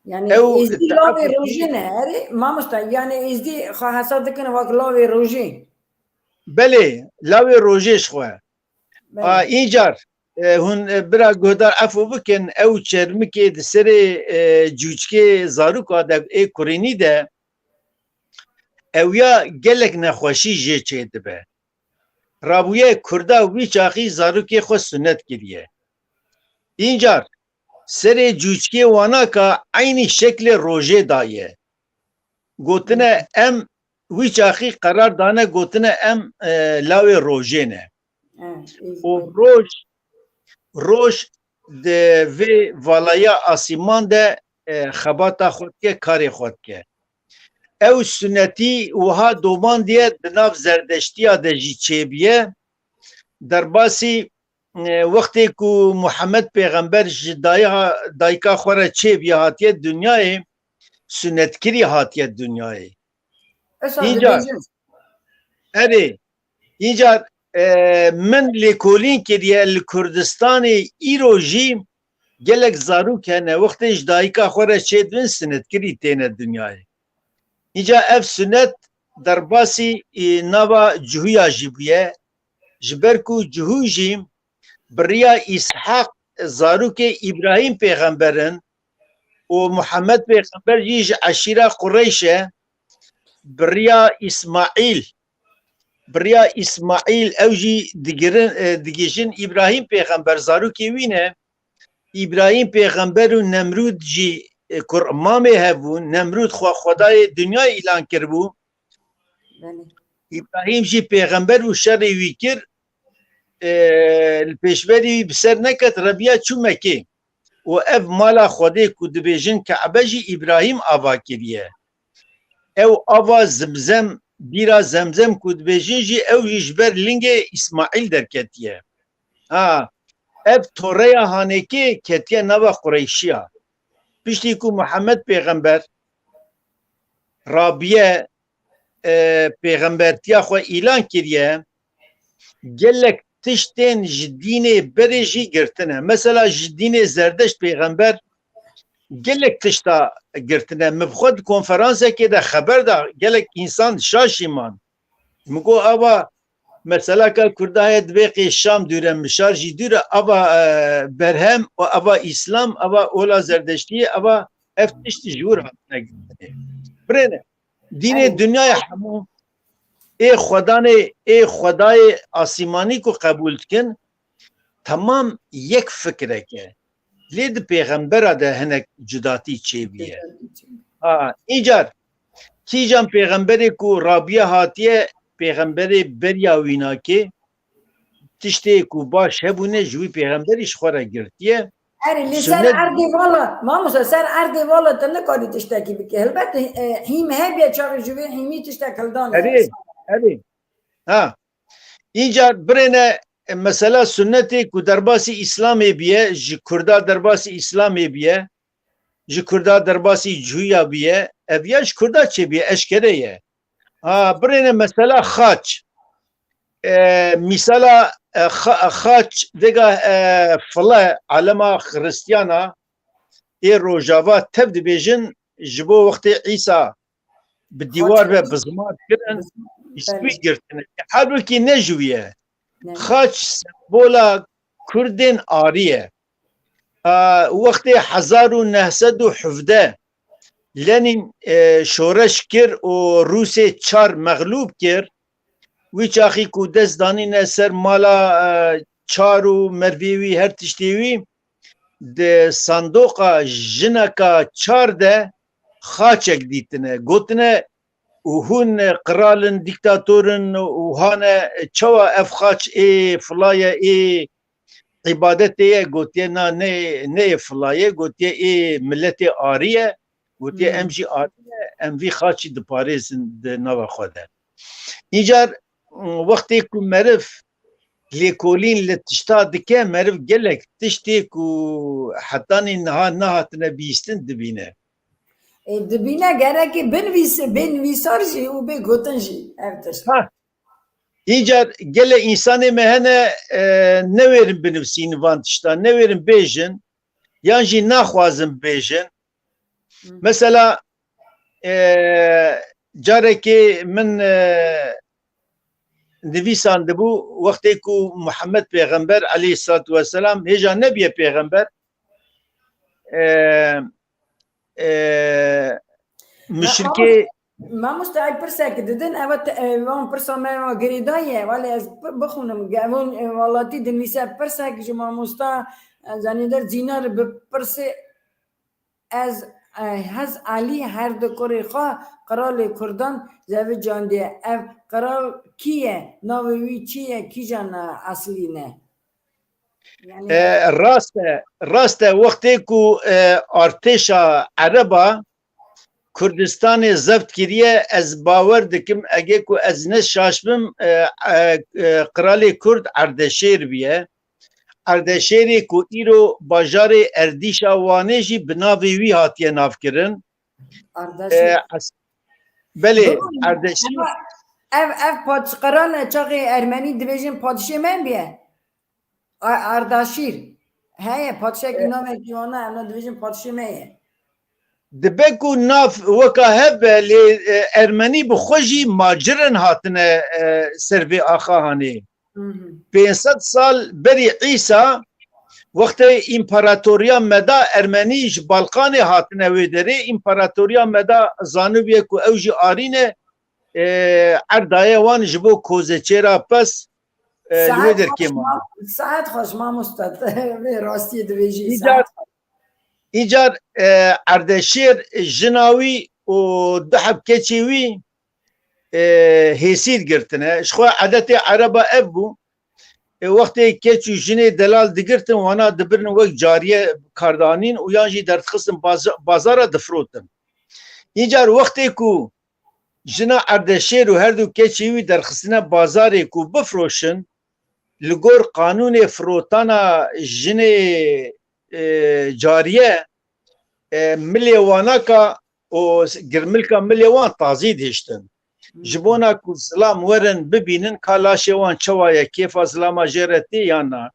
Yani Ew Êzdî lavê rojê ne, erê, mamosta, yani Êzdî xwe hesab dikine wek lavê rojê. Belê, lawê rojê ji xwe. Belê. A, încar, e, hûn, e, bira guhdar efû bikin, ew çermikê di serê, e, cûçkê zaroka de, ê kurînî de, ew ya gelek nexweşî jê çêdibe. Rabûye Kurda wî çaxî zarokê xwe sunet kiriye. Încar, serê cûçkê wanaka eynî şeklê rojê daye. Gotine em wî çaxî qerar dane, gotine em, e, lawê rojê ne. Evet, û roj, roj di vê valaya asîman de, e, xebata xwe dike, karê xwe dike. Ew sunetî wiha domandiye di nav zerdeştiya de jî çêbiye. Derbasî e, wextê ku Muhammed Pêxember ji daya, dayika xwe re çêbûye hatiye dinyayê, sunetkirî hatiye dinyayê. Esa Încar, dibêjin. Erê, încar, e, min lêkolîn kiriye li Kurdistanê îro jî gelek zarok hene, wextê ji dayika xwe re çêdibin, sunetkirî têne dinyayê. Înca ev sunet derbasî, e, nava Cihûya jî bûye. Ji ber ku Cihû jî bi riya Îshaq zarokê Îbrahîm pêxember in û Muhammed pêxember jî ji eşîra Qureyş e, bi riya Îsmaîl, bi riya Îsmaîl ew jî digirin, e, digihîjin Îbrahîm pêxember zarokê wî ne. Îbrahîm pêxember û Nemrûd jî, e, kur mamê hev bûn. Nemrûd xwe xwedayê dinyayê îlan kiribû. Belê. Îbrahîm jî pêxember bû, şerê wî kir, e, li pêşberî wî bi ser neket, reviya çû Mekê. Û ev mala Xwedê ku dibêjin Kebe jî Îbrahîm ava kiriye. Ew ava Zimzem, bîra Zemzem ku dibêjin jî, ew jî ji ber lingê Îsmaîl derketiye. Ha, ev toreya Hanekê ketiye nava Qureyşiya. Piştî ku Muhammed pêxember rabiye, e, pêxembertiya xwe îlan kiriye, gelek tiştên ji dînê berê jî girtine. Mesela ji dînê Zerdeşt pêxember gelek tişta girtine. Min bi xwe di konferansekê de xeber da, gelek însan şaş jî man. Min got, ava meselaka Kurda heye, divê qê Şam dûre, mişar jî dûre, ava, e, berhem û ava Îslam, ava ola Zerdeştiyê, ava ev tişt ji wir hatine girtinê. Birêne, dînê Eyê. Dinyayê hemû ê xwedanê, ê xwedayê asîmanî ku qebûl dikin, temam yek fikrek e. Lê di pêxembera de hinek cudatî çêbûye. Ha, îcar kîjan pêxemberê ku rabiye hatiye, pêxemberê beriya wînakê, tiştê ku baş hebûne ji wî pêxemberî ji xwe re girtiye. Erê, lê ser Sunnet erdê vala, mamoste, ser erdê vala te nikarî tiştekî bike. Helbet, e, hîm hebe çaxê ji vê hîmî tiştek hildan e. Erê, erê. Ha. Îcar birêne, e, mesela sunnetê ku derbasî Îslamê biye, ji Kurda derbasî Îslamê biye, ji Kurda derbasî Cihûya biye, ev ya ji Kurda çêbiye, eşkere ye. Ha, birêne mesela xaç. E, mîsala, e, xa-, xaç vêga, e, file alema Xiristiyana ê Rojava tev dibêjin ji bo wextê Îsa bi dîwar ve bizmar kirin, ji wî girtine. Halbûkî ne ji wî ye. Xaç sembola Kurdên arî ye. A, wextê hezar û neh sed û hevdeh Lenîn, e, şoreş kir û Rûsê çar mexlûb kir, wî çaxî ku dest danîne ser mala, e, çar û mervê wî, her tiştê wî, di sandoqa jineka çar de xaçek dîtine. Gotine, û hûn qral in, dîktator in û hane, çawa ev xaç ê filaye, ê îbadetê ye? Gotiye, na, ne, ne ê filaye, gotiye, ê miletê arî ye. Gotiye, Hmm. em jî arî ne, em vî xaçî diparêzin di nava xwe de. Îcar, wextê ku meriv lêkolîn li tişta dike, meriv gelek tiştê ku hetanî niha nehatine bihîstin dibîne. E, dibîne gerekê binivîse, bê nivîsar jî û bê gotin jî ev tişt. Ha. Îcar gelê însanê me hene, e, newêrin binivîsîn van tiştan, newêrin bêjin, yan jî naxwazin bêjin. Hı. Mesela, e, carekê min, e, nivîsandibû, wextê ku Muhammed Pêxember aleyhissalatu vesselam hêja nebiye pêxember, e, e, muşrikê... Mamoste, ey pirsek didin, eva te, e, van pirsa me eva girêdayî ye, welê ez bi-, bixwînim, ge-, ev hûn, e, welatî dinivîse, pirsek ji mamosta, e, zanîder Zînar bi pirsê, ez, e, Hez Elî her du kurê xwe qiralê Kurdan zevicandiye. Ev qiral kî ye? Navê wî çi ye? Kîjan, e, eslî ne? Yani... E, rast e, rast e. Wextê ku, e, artêşa Ereba Kurdistanê zebt kiriye, ez bawer dikim, ege ku ez ne şaş bim, e, e, e, qiralê Kurd Erdeşêr biye. Erdeşêrê ku îro bajarê Erdîşa Wanê jî bi navê wî hatiye navkirin. Ardaşîr. E, es-, belê, Erdeşîr. Ev, ev padş-, qerane çaxê Ermenî dibêjin padişê me biye. A-, Ardaşîr. Heye, padişekî E, navekî wana, em ne dibêjin padişê me ye. Dibe ku nav weka hev be, lê, e, Ermenî bi xwe jî macirin hatine, e, ser vê axa hanê. Hı hı. Pênc sed sal berî Îsa, wextê împaratoriya Meda Ermenî ji Balkanê hatine wê derê, împaratoriya Meda zanibiye ku ew jî arîne, e, erdaye wan ji bo kozeçêra pes, e, li wê Saet derkê xweş, mane. Ma-, saet xweş mamosta, vê rastiyê dibêjî, Îcar, saet xweş. Îcar, e, Erdeşêr jina wî û du heb keçê wî, e, hêsî girtine. Ji xwe edetê Ereba ev bû. E, wextê keç û jinê delal digirtin, wana dibirin wek cariye kardanîn û yan jî derdixistin baza-, bazara difrotin. Îcar wextê ku jina Erdeşêr û her du keçê wî derxistine bazarê ku bifroşin, li gor qanûnê firotana jinê, e, cariye, e, milê wanaka û girmilka milê wan tazî dihiştin. Ji bona ku zilam werin bibînin ka laşê wan çawa ye, kêfa zilama jê re tê yan na.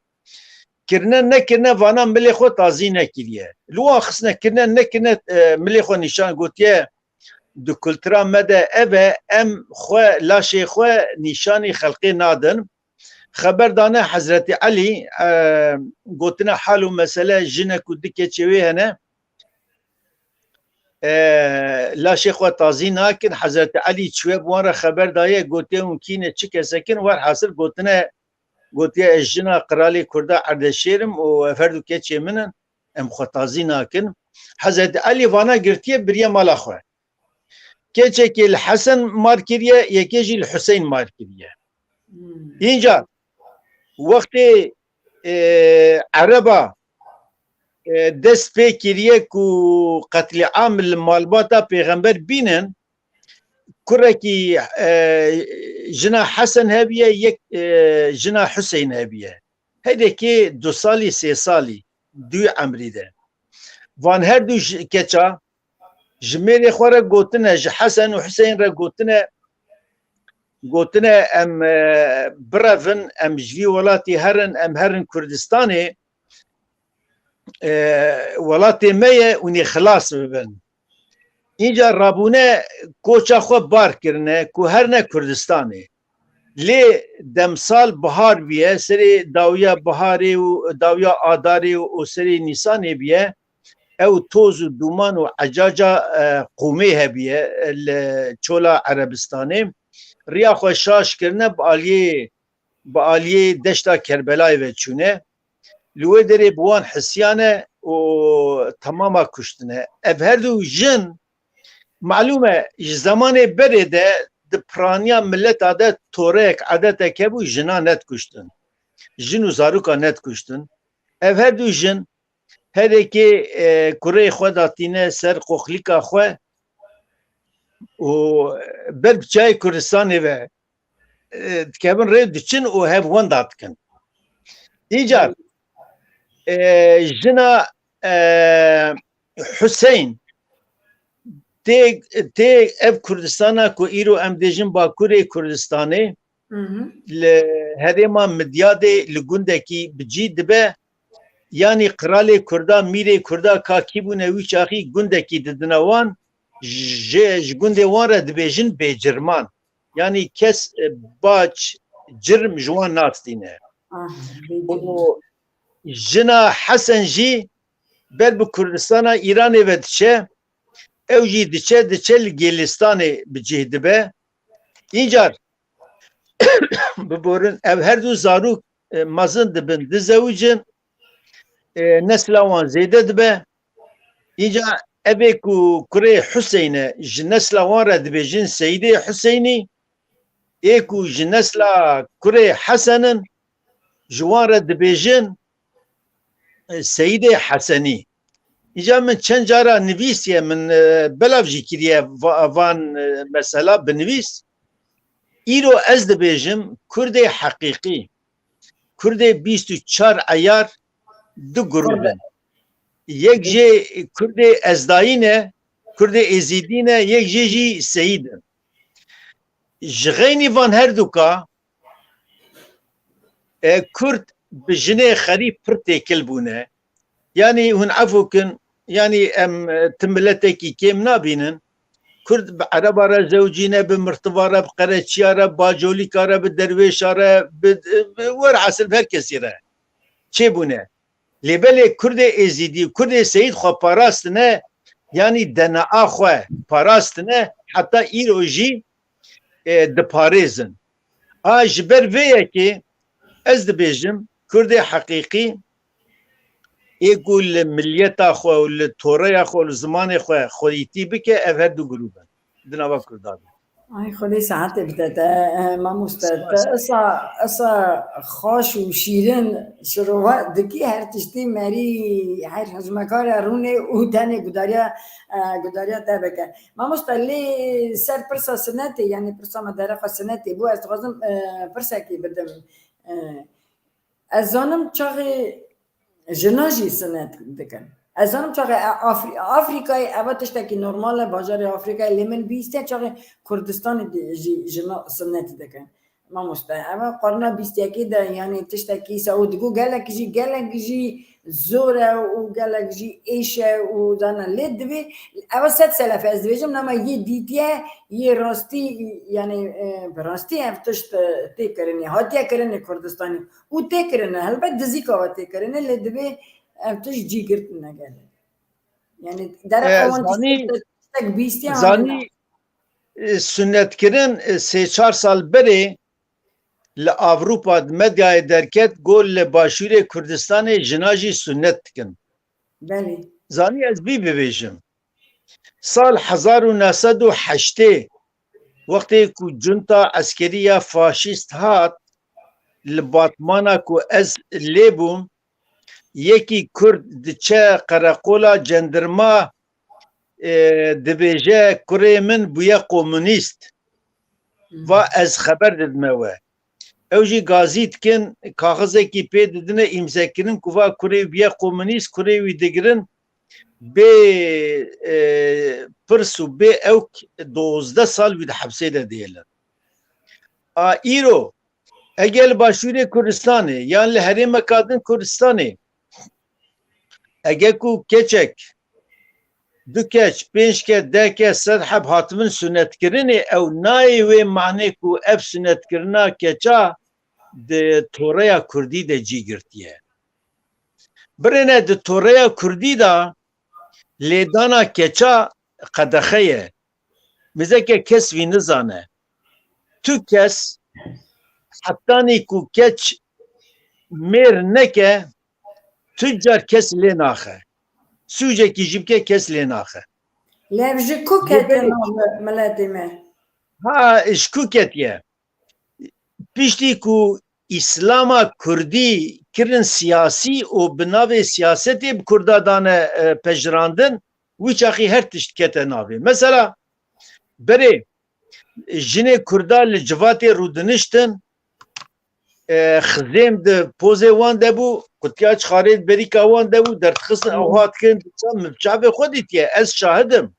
Kirine nekirine vana milê xwe tazî nekiriye. Li wan xistine kirine nekirine, e, milê xwe nîşan gotiye, di kultura me de ev e, em xwe, laşê xwe nîşanî xelkê nadin. Xeber dane Hezretî Elî, e, gotine hal û mesele jinek û du keçê wê hene, e, laşê xwe tazî nakin. Hezretî Elî çûye bi wan re xeber daye, gotiye hûn kî ne, çi kesek in, werhasil gotine, gotiye ez jina qiralê Kurda Erdeşêr im û ev her du keçê min in, em xwe tazî nakin. Hezretî Elî vana girtiye biriye mala xwe. Keçekê li Hesen mar kiriye, yekê jî li Huseyn mar kiriye. Hmm. Înca wextê, e, Ereba, e, dest pê kiriye ku qetlîam li malbata pêxember bînin, kurekî, e, jina Hesen hebiye, yek, e, jina Huseyn hebiye. Her yekê du salî, sê salî, duyê emrî de. Van her du ji-, keça ji mêrê xwe re gotine, ji Hesen û Huseyn re gotine, gotine, em, e, birevin, em ji vî welatî herin, em herin Kurdistanê, e, welatê me ye, hûn ê xilas bibin. Înca rabûne koça xwe bar kirine ku herine Kurdistanê. Lê demsal bihar bûye, serê dawiya biharê û dawiya adarê û, û serê nîsanê bûye, ew toz û dûman û ecaca, e, qûmê hebûye, e, li çola Erebistanê. Riya xwe şaş kirine, bi aliyê, bi aliyê deşta Kerbelayê ve çûne. Li wê derê bi wan hisiyane û temama kuştine. Ev her du jin, malûm e, ji zemanê berê de di piraniya mileta de toreyek, edetek hebû, jina nedikuştin. Jin û zaroka nedikuştin. Ev her du jin her yekê, e, kureyê xwe datîne ser qoxlîka xwe û ber bi çiyayê Kurdistanê ve, e, dikevin rê, diçin û hev wenda dikin. Încar, e, jina, e, Huseyn tê, tê ev Kurdistana ku îro em dêjin Bakurê Kurdistanê, Hı hı. li herêma Midyadê li gundekî bi cî dibe, yanî qiralê Kurda, mîrê Kurda ka kî bûne wî çaxî gundekî didine wan, ji, ji gundê wan re dibêjin bêcirman. Yanî kes, e, bac, cirm ji wan nastîne. Ah, Û bêcirman. Jina Hesen jî ber bi Kurdistana Îranê ve diçe, ew jî diçe, diçe li Gêlistanê bi cih dibe. Încar biborin, ev her du zarok, e, mezin dibin, dizewicin, e, nesla wan zêde dibe. Înca evê ku kurê Huseyne, ji nesla wan re dibêjin Seyîdê Huseynî, ê ku ji nesla kurê Hesen in, ji wan re dibêjin, e, Seyîdê Hesenî. Îca min çend cara nivîsiye, min, e, belav jî kiriye va-, van, e, mesela binivîs. Îro ez dibêjim Kurdê heqîqî. Kurdê bîst û çar eyar du grûb in. Yek jê Kurdê Ezdayî ne, Kurdê Êzîdî ne, yek jê jî Seyîd in. Ji xeynî van her du ka, e, Kurd bi jinê xerîb pir têkil bûne. Yanî hûn efû kin, yanî em, e, ti miletekî kêm nabînin. Kurd bi ereba re zewcîne, bi mirtiva re, bi qereçiya re, bi bacolîka re, bi derwêşa re, bi, bi werhasil bi her kesî re çêbûne. Lê belê Kurdê Êzîdî û Kurdê Seyîd xwe parastine, yanî D N A xwe parastine, heta îro jî, e, diparêzin. A ji ber vê yekê ez dibêjim, Kurdê heqîqî ê ku li milyeta xwe û li toreya xwe û li zimanê xwe xwedîtî bike, ev her du grûb in di nava Kurdan de. Ay, Xwedê saetê bide te, eh, mamoste. Te Spas. Esa, esa xaş û şîrin şirove dikî, her tiştî merî her hizmekarê rûnê û tenê gudariya, eh, gudariya te bike. Mamoste, lê ser pirsa sinetê, yanî pirsa me dereqa sinetê bû, ez dixwazim, eh, pirsekê bidim. Eh, ez zanim çaxê jina jî sinet dikin. Ez zanim çaxê e, Afri-, Afrîkayê eva tiştekî normal e, bajarê Afrîkayê, lê min bihîstiye çaxê Kurdistanê de jî jina sinet dikin. Mamoste, eva qarna bîst yekê de, yanî tiştekî se û digo gelek jî, gelek jî zor e û gelek jî êş e û zana lê divê, eva sed selef e, ez dibêjim, nema yê dîtiye, yê rastî, yanî, e, bi rastî ev tişt, e, tê kirinê, hatiye kirinê Kurdistanê û tê kirine, helbet dizîka ve tê kirine, lê divê ev tişt cî girtine gelek. Yanî, dereqa E, wan zanî, tiştek bîstiye zanî, e, sunetkirin, e, sê çar sal berê li Avrupa di medyayê derket, got li Başûrê Kurdistanê jina jî sunet dikin. Belê. Zanî ez bî bibêjim. Sal hezar û neh sed û heştê, wextê ku cunta eskerî ya faşîst hat, li Batmana ku ez lê bûm, yekî Kurd diçe qereqola cendirma, e, dibêje, "Kurê min bûye komunîst." Va, "Ez xeber didime we." Ew jî gazî dikin, kaxizekî pê didine îmzekirin ku va, "Kurê wî bûye komunîst", kurê wî digirin, bê, e, pirs û bê ewk dozdeh sal wî di hepsê de dihêlin. A îro, eger li Başûrê Kurdistanê yan li herêmeka din Kurdistanê, eger ku keçek, du keç, pênc keç, deh keç, sed heb hatibin sunetkirinê, ew nayê wê manê ku ev sunetkirina keça di toreya kurdî de cî girtiye. Birêne di toreya kurdî de lêdana keça qedexe ye. Mizeke kes vî nizane. Tu kes hetanî ku keç mêr neke, tu car kes lê naxe. Sûcekî jî bike, kes lê naxe. Lê ev ji ku kete nav miletê me? Ha, ji ku ketiye? Piştî ku Îslama Kurdî kirin siyasî û bi navê siyasetê bi Kurda dane, e, pejirandin, wî çaxî her tişt kete navê. Mesela, berê jinê Kurda li civatê rûdiniştin, e, xizêm di pozê wan de bû, qutiya çixarê di berîka wan de bû, derdixistin, ew hat kirin, dibêjin, "Min bi çavê xwe dîtiye, ez şahid im."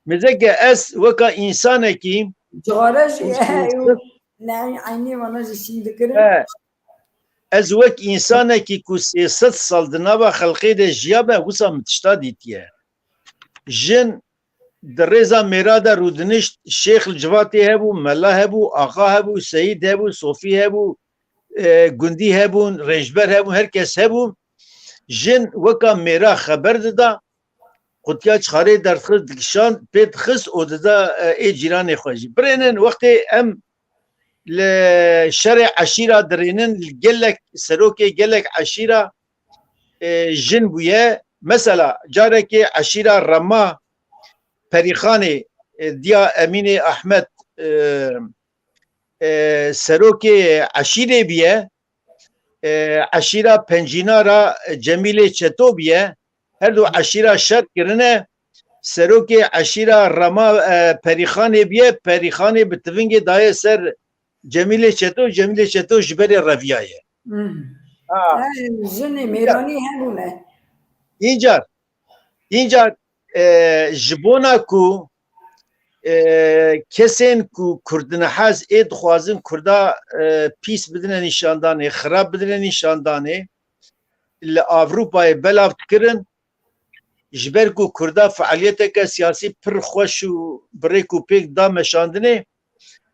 Mizeke ez weka însanekî Cixare jî û sê sed ne, eynî vana jî şîn dikirin. E, ez wek însanekî ku sê sed sal di nava xelqê de jiyabe, wisa min tişta dîtiye. Jin di rêza mêra de rûdinişt, şêx li civatê hebû, mela hebû, axa hebû, seyîd hebû, sofî hebû, e, gundî hebûn, rêjber hebûn, her kes hebû. Jin weka mêra xeber dida, qutiya çixarê derdixist, dikişand, pê dixist û dida, e, ê cîranê xwe jî. Birênin, wextê em li şerê eşîra dirênin, li gelek serokê gelek eşîra, e, jin bûye. Mesela carekê eşîra Rema Perîxanê, e, diya Emînê Ahmed, e, e, serokê eşîrê biye, e, eşîra Pencîna ra Cemîlê Çeto biye, her du eşîra şer kirine, serokê eşîra Rema, e, Perîxanê biye, Perîxanê bi tivingê daye ser Cemîlê Çeto, Cemîlê Çeto ji berê reviyaye. Hmm. Ha. Em, jinê mêranî hebûne. Încar, încar, e, ji bona ku, e, kesên ku kurdinehaz ê dixwazin Kurda, e, pîs bidine nîşandanê, xirab bidine nîşandanê, li Avrupayê belav dikirin, ji ber ku Kurda fealiyeteke siyasî pir xweş û bi rêk û pêk da meşandinê,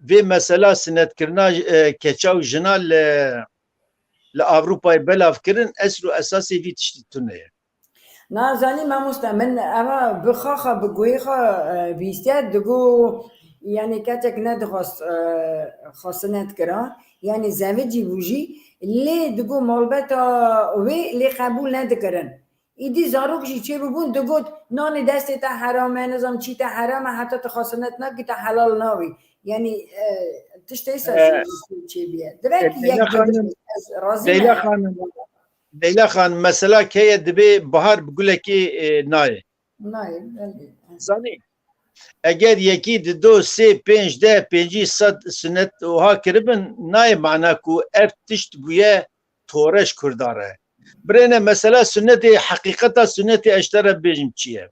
vê mesela sinetkirina, e, keça û jina li, li Avrupayê belav kirin, esl û esasê vî tiştî tune ye. Nazanî mamoste, min eva bi xwe xwe, bi guhê xwe, e, bîstiye, digo, yanî kesek nedixwast, e, xwe sinet kira, yanî zevicî bû jî, lê digo malbeta wê lê qebûl nedikirin. Îdî zarok jî çêbûbûn, digot, "Nanê destê te heram e, nizam çî te heram e, heta tu xwe sinet nakî, te helal nabî." Yanî, e, tiştê ser E, çêbûye. Direkt e, yek Leyla Xanim, ez razî Leyla me. Xanim, Leyla Xanim, mesela keye dibê bahar bi gulekê, e, nayê. Nayê, belê. Zanî, eger yekî di do, sê, pênc, deh, pêncî, sed sunet oha kiribin, nayê mana ku ev tişt bûye tore ji Kurda re. Birêne mesela sunetê, heqîqeta sunetê ez ji te re bêjim çi ye.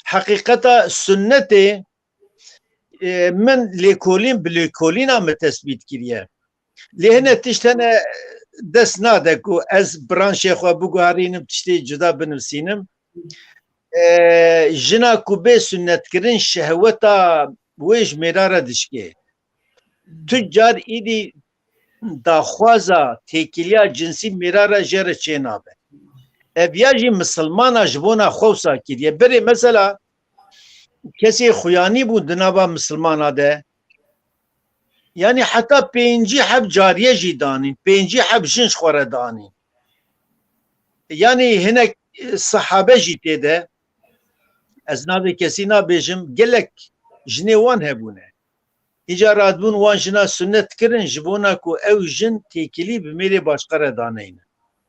Heqîqeta sunetê, e, min lêkolîn bi lêkolîna min tesbît kiriye. Lê hine tişt hene dest nade ku ez branşê xwe biguherînim, tiştê cuda binivîsînim. E, jina ku bê sunnetkirin şehweta wê ji mêra re dişkê. Tu car îdî daxwaza têkiliya cinsî mêra re jê re çênabe. Ev ya jî misilmana ji bona xwe wisa kiriye. Berê mesela kesê xuyanî bû di nava misilmana de. Yanî heta pêncî heb cariye jî danîn, pêncî heb jin ji xwe re danîn. Yanî hinek, e, sehabe jî tê de, ez navê kesî nabêjim, gelek jinê wan hebûne. Îca radibûn wan jina sunnet kirin ji bona ku ew jin têkilî bi mêrê başqe re daneyne.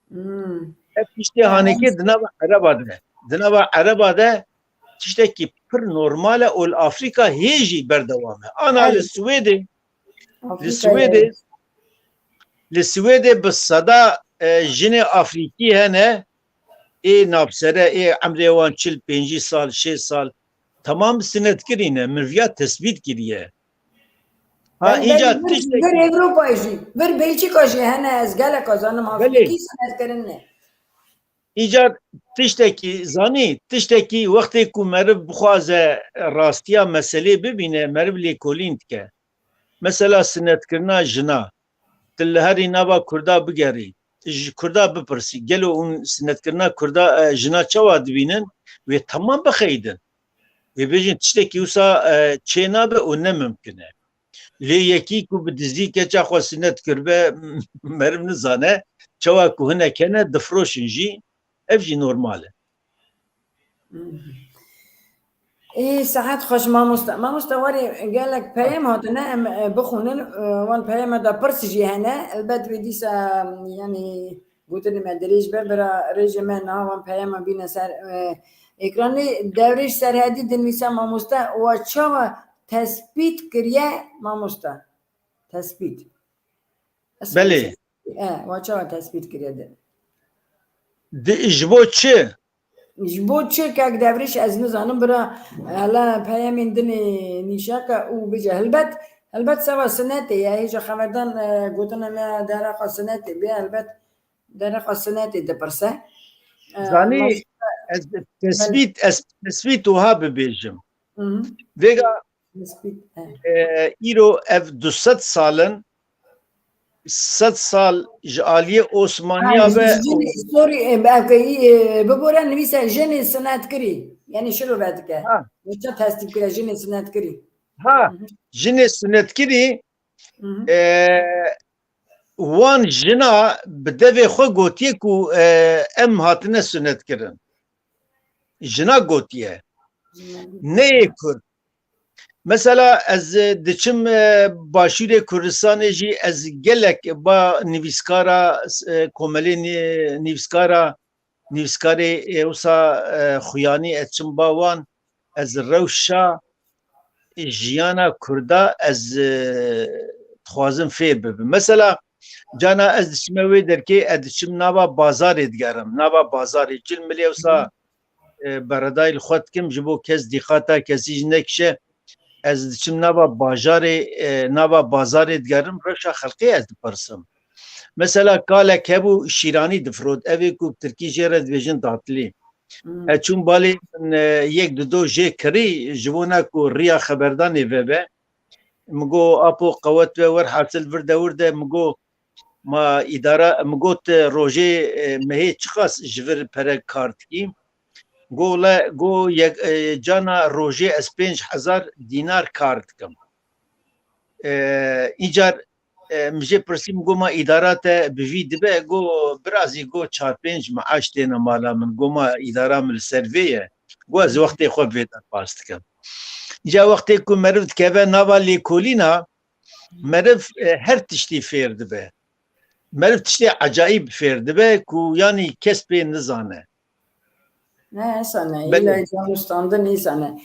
Hmm. Ev tiştê hanekê di nava Ereba de. Di nava Ereba de tiştekî pir normal e û li Afrîka hê jî berdewam e. Ana li Swêdê, li Swêdê, li Swêdê bi seda, e, jinê Afrîkî hene, ê navsere, ê emrê wan çil pêncî sal, şêst sal, temam sinetkirî ne, min viya tesbît kiriye. Ha, Belê, îca belê, vir, tiştek- vir Ewropayê jî, vir Belçîka jî hene, ez gelek zanim, Belê. Afrîkî sinetkirin ne. Îcar tiştekî zanî, tiştekî wextê ku meriv bixwaze rastiya meselê bibîne, meriv lêkolîn dike. Mesela sinetkirina jina, tu li herî nava Kurda bigerî, ji Kurda bipirsî, gelo hûn sinetkirina Kurda, e, jina çawa dibînin? Wê temam bixeyidin. Wê bêjin tiştekî wisa, e, çê nabe û ne mimkin e. Lê yekî ku bi dizî keça xwe sinet kiribe, meriv nizane, çawa ku hinek hene, difroşin jî, ev jî normal e. Ê, sehet xweş mamoste. Mamoste, warê gelek peyam hatine, em, e, bixwînin, e, wan peyama de pirs jî hene. Elbet wê dîsa, yanî, gotinê me dirêj be, bira rêjê me niha wan peyama bîne ser, e, ekranê. Devrêj Serhedî dinivîse, mamoste, we çawa tespît kiriye, mamoste? Tespît. Belê. E, we çawa tespît kiriye de? Di, ji bo çi? Ji bo çi kek Devrêj ez nizanim, bira, hele peyamên dinê nîşa ke û bêje. Helbet, helbet seva sinetê ye. Hêja xeberdan, e, gotina me dereqa sinetê bê, helbet dereqa sinetê dipirse. E, Zanî, mamoste, ez tespît, ez tespît wiha bibêjim. Hı hı. Vêga Tespît, e. E, îro ev du sed sal in, sed sal ji aliyê Osmaniya ve. Ha, ji jinê, sorry, e, belkî, e, bibore nivîse jinê sinetkirî. Yanî şirove dike. Ha. Wisa tespît kire, jinê sinetkirî. Ha, Hı hı. Jinê sinetkirî, Hı hı. e, wan jina bi devê xwe gotiye ku, e, em hatine sunetkirin. Jina gotiye. Jina gotiye. Neyê Kurd. Mesela ez, e, diçim, e, başûrê Kurdistanê jî ez gelek ba nivîskara, e, komelê nî-, nivîskara, nivîskarê, e, wisa, e, xuyanî ez çim ba wan, ez rewşa jiyana Kurda ez, e, dixwazim fêr bibim. Mesela Cana ez diçime wê derkê, ez diçim nava bazarê digerim. Nava bazarê cil milê wisa, e, beredayî li xwe dikim, ji bo kes dîqata kesî jî nekişe. Ez diçim nava bajarê, e, nava bazarê digerim, rewşa xelkê ez dipirsim. Mesela kalek hebû şîranî difirot, evê ku bi tirkî jê re dibêjin datlî. Hmm. Ez çûm balê min, e, yek dido jê kirî, ji bona ku riya xeberdanê vebe. Min got, "Apo, qewet we werhasil vir de wir de." Min got, "Ma îdara," min got, "Rojê, e, mehê çiqas ji vir pere kar dikî?" Got, "Le," got, "yek, e, cana rojê ez pênc hezar dînar kar dikim." E, îcar, e, min jê pirsî, min got, "Ma îdara te bi vî dibe?" Got, "Birazî," got, "çar pênc meaş têne mala min." Got, "Ma îdara min li ser vê ye." Got, "Ez wextê xwe vê derbas dikim." Îca wextê ku meriv dikeve nava lêkolîna, meriv, e, her tiştî fêr dibe. Meriv tiştê ecayîb fêr dibe ku yanî kes pê nizane. Ne, esane, Belê. Îla zanistandin îsane.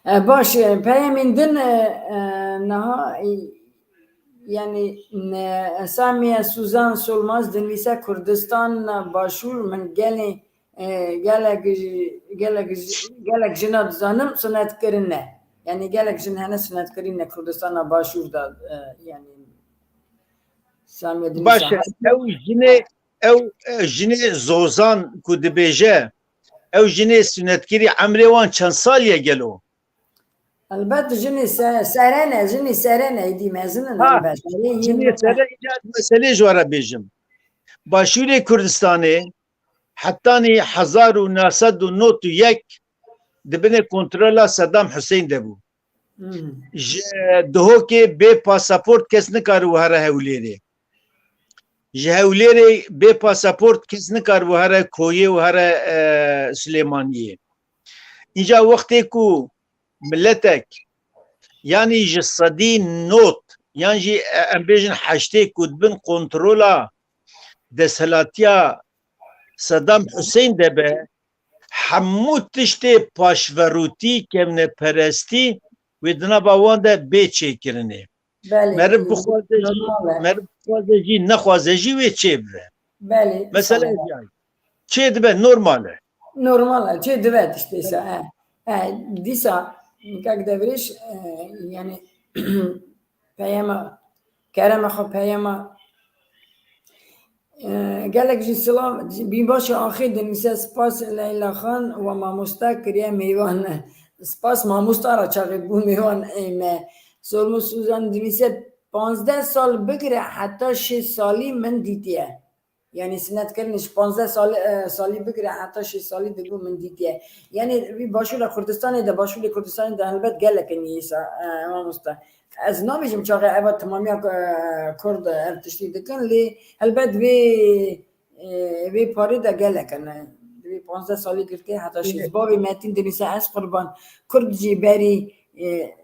E, baş, e, peyemên din, e, e, niha, e, yani, ne, Samiye Suzan Solmaz dinivîse Kurdistan Başûr min gelê, e, gelek, gelek, gelek jina dizanim sinet kirine. Yani gelek jin hene sinet kirine Kurdistana Başûr da, e, yani Samiye dinivîse. Baş e, ew jinê, ew, e, jinê zozan ku dibêje, ew jinê sinetkirî emrê wan çend sal ye gelo? Elbet jinê se-, serene, jinê serene, êdî mezin in Ha, elbet. Erê, jinê yirmi sere îca meselê ji we re bêjim. Başûrê Kurdistanê hetanî hezar û neh sed û nod û yek di binê kontrola Sedam Huseyîn de bû. Hmm. Ji Duhokê bê pasaport kes nikare were Hewlêrê. Ji Hewlêrê bê pasaport kes nikare were Koyê û here, e, Silêmaniyê. Îca wextê ku miletek, yanî ji sedî nod, yan jî, e, em bêjin heştê ku di bin kontrola desthilatiya Sedam Huseyîn de be, hemû tiştê paşverûtî, kevneperestî wê di nava wan de bê çêkirinê. Belê, Meriv bixwaze jî, normal e. Meriv bixwaze jî, nexwaze jî wê çêbibe. Belê, Mesele sağ ol. Çêdibe, normal e. Normal e, çêdibe tiştê se, e. E, dîsa, kak Devrêş, e, yani, peyama, kerema xwe peyama, e, gelek jî silav, bînbaşê axê dinivîse, spas Leyla Xan we mamoste kiriye mêvan. Spas mamosta ra çaxê bû mêvan ê me. Sormo Suzan dinivîse, panzdeh sal bigire heta şêst salî min dîtiye. Yani sinetkirinê ji panzdeh sal-, e, salî bigire heta şêst salî digû min dîtiye. Yani vî Başûra Kurdistanê de, Başûrê Kurdistanê de helbet gelek in yê sa-, e, mamoste. Ez nabêjim çaxê eva temamiya, e, Kurd ev tiştî dikin, lê helbet vê, e, vê parê de gelek in. Di vê panzdeh salî girtê heta şêst. Bavê Metîn dinivîse, ez qurban. Kurd jî berî, e,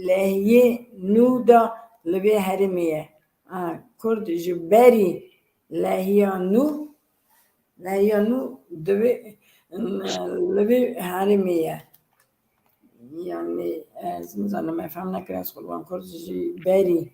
lehiyê nû de li vê herêmê ye. A, Kurd ji berî lehiya nû, lehiya nû divê, li vê herêmê ye. Yani, ez nizanim, me fehm nekir, ez qurban, Kurd ji berî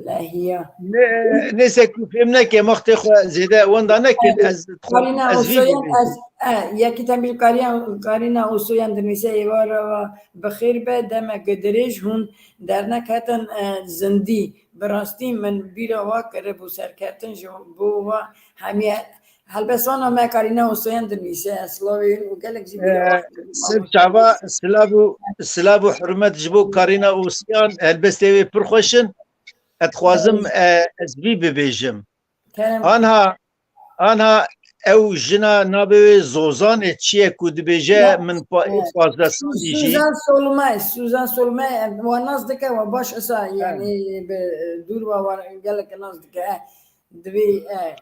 lehiya. Ne, neyse ku fêm neke, wextê xwe zêde wenda nekin, Evet. ez dixwazim Karîna ez vî Osoyan, bibêjim. ez, e, yekî tembîl Karîna, Karîna Osoyan dinivîse, êvara we bi xêr be, demek dirêj hûn derneketin, e, zindî. Bi rastî min bîra we kiribû, serkeftin ji bo we hemiye. Helbestwana me Karîna Osoyan dinivîse, ez silavê wî û gelek jî bîra we kiribû. Ser çava silav û, silav û hurmet ji bo Karîna Osoyan, helbestê wê pir xweş in. Ez dixwazim, e, ez vî bibêjim. Kerem. Anha, anha ew jina navê wê Zozan e, çi ye ku dibêje, Ya, min pa-, ya. pazdeh salî jî. Suzan Solmay, Suzan Solmay, e, we nas dike, we baş isa, Ha. yani, bi, dûr ve we gelek nas dike, e, divê, e,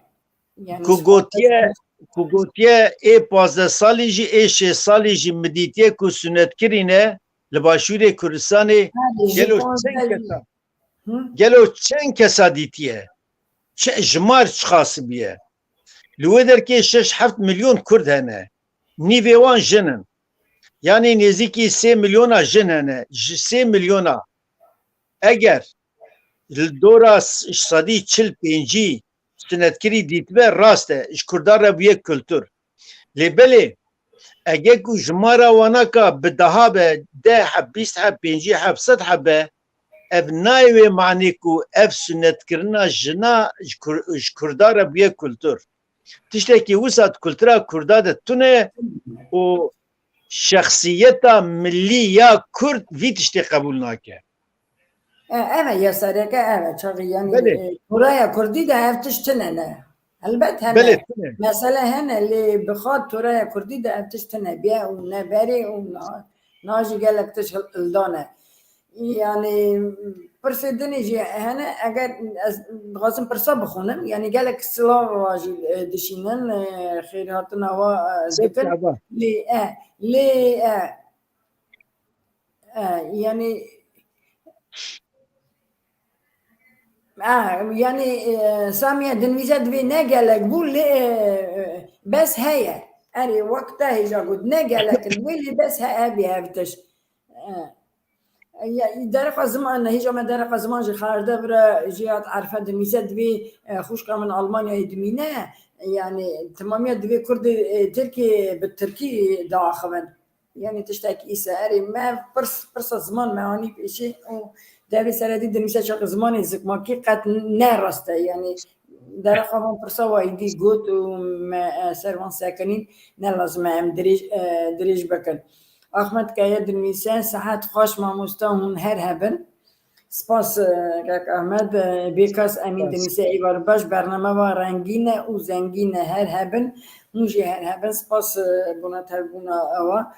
yani, Ku ji gotiye, ku gotiye ê pazdeh salî jî, ê şêst salî jî min dîtiye ku sunetkirî ne li Başûrê Kurdistanê Ha, ji gelo çend panzdeh kesa? Hı? Gelo çend kesa dîtiye? Çi, jimar çiqas bûye? Li wê derkê şeş heft milyon Kurd hene. Nîvê wan jin in. Yanî nêzîkî sê milyona jin hene. Ji sê milyona eger li dora s-, sedî çil pêncî sunetkirî dîtibe, rast e, ji Kurdan re bûye kultur. Lê belê, ege ku jimara wanaka bi deha be, deh heb, bîst heb, pêncî heb, sed heb be, ev nayê wê manê ku ev sunetkirina jina ji Kur-, ji Kurdan re bûye kultur. Tiştekî wisa di kultura Kurda de tune û şexsiyeta millî ya Kurd vî tiştê qebûl nake. E, ev e yasareke, ev e çaxî, yanî, Belê. e, Toraya Kurdî de ev tişt tune ne. Helbet hene. Belê, tune. Mesele hene, lê bi xwe Toraya Kurdî de ev tişt tune bîye û ne berê û na, na jî gelek tişt hil-, hildane. Yanî pirsê dinê jî hene, eger ez dixwazim pirsa bixwînim, yanî gelek silav jî, e, dişînin, e, xêrhatina wa, e, Sek dikin. Aba. Lê, e, lê, e, e, yanî, e, yanî, e, Samiye dinivîse divê ne gelek bû, lê, e, bes heye. Erê, wek te hêja got, ne gelek in, wê lê bes heye bî ev tişt. E, Ya, dereqa ziman, hêja me dereqa ziman jî xerde vire, jî hat Erfe dinivîse divê, e, xwişka min Almanyayê dimîne, yanî temamiya divê Kurdê, e, Tirkî bi Tirkî diaxivin. Yanî tiştekî îse erê me pirs, pirsa ziman me anî pêşî û devê seredî dinivîse çaxê zimanê zikmakî qet ne rast e. Yanî dereqa van pirsa wa êdî got û me, e, ser van sekinîn, ne lazim e em dirêj, e, dirêj bikin. Ahmet Kaya dinivîse, sihet xweş mamoste, hûn her hebin. Spas, e, kek Ahmet, e, Bêkas Emîn Spas. Dinivîse, êvar baş, bername wa rengîn e û zengîn e, her hebin. Hûn jî her hebin. Spas, e, bona tevbûna ewa.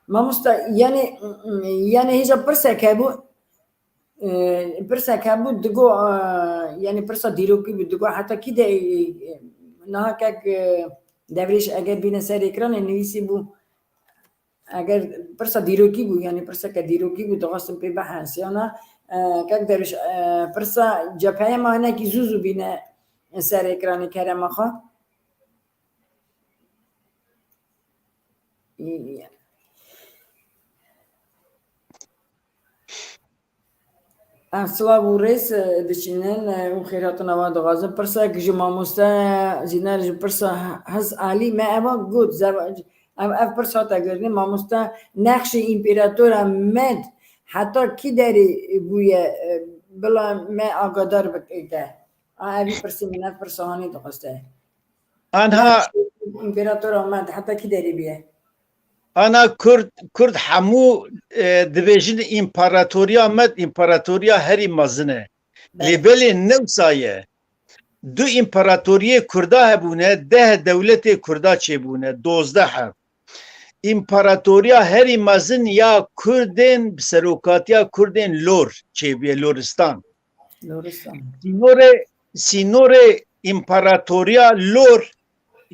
Mamoste, yanî, yanî hêja pirsek hebû, e, pirsek hebû, digo, e, yanî pirsa dîrokî bû, digo heta kî de, e, niha kek, e, Devrêş eger bîne ser ekranê nivîsî bû, Eger pirsa dîrokî bû, yanî pirseke dîrokî bû, dixwestim pê bihesiyana, e, kek Derwiş, e, pirsa cepheyê me hinekî zû zû bîne ser ekranê kerema xwe. Em silav û rêz, e, diçînin, e, û xêrhatina we dixwazin. Pirsek ji mamoste Zîner ji pirsa Hez Alî me eva got, zeva-, ev, ev pirs hate girinê, mamoste nexşê împeratora Med heta kî derê bûye, e, bila me agadar bike. A, evî pirsî min ev pirsa hanî dixweste. Anha Nexşê împeratora Med heta kî derê bûye? Ana Kurd, Kurd hemû, e, dibêjin împaratoriya Med, împaratoriya herî mezin e. Belê. Lê belê ne wisa ye. Du împaratoriyê Kurda hebûne, deh dewletê Kurda çêbûne, dozdeh heb. Împaratoriya herî mezin ya Kurdên, bi serokatiya Kurdên Lor çêbûye, Loristan. Loristan. Sînorê, sînorê împaratoriya Lor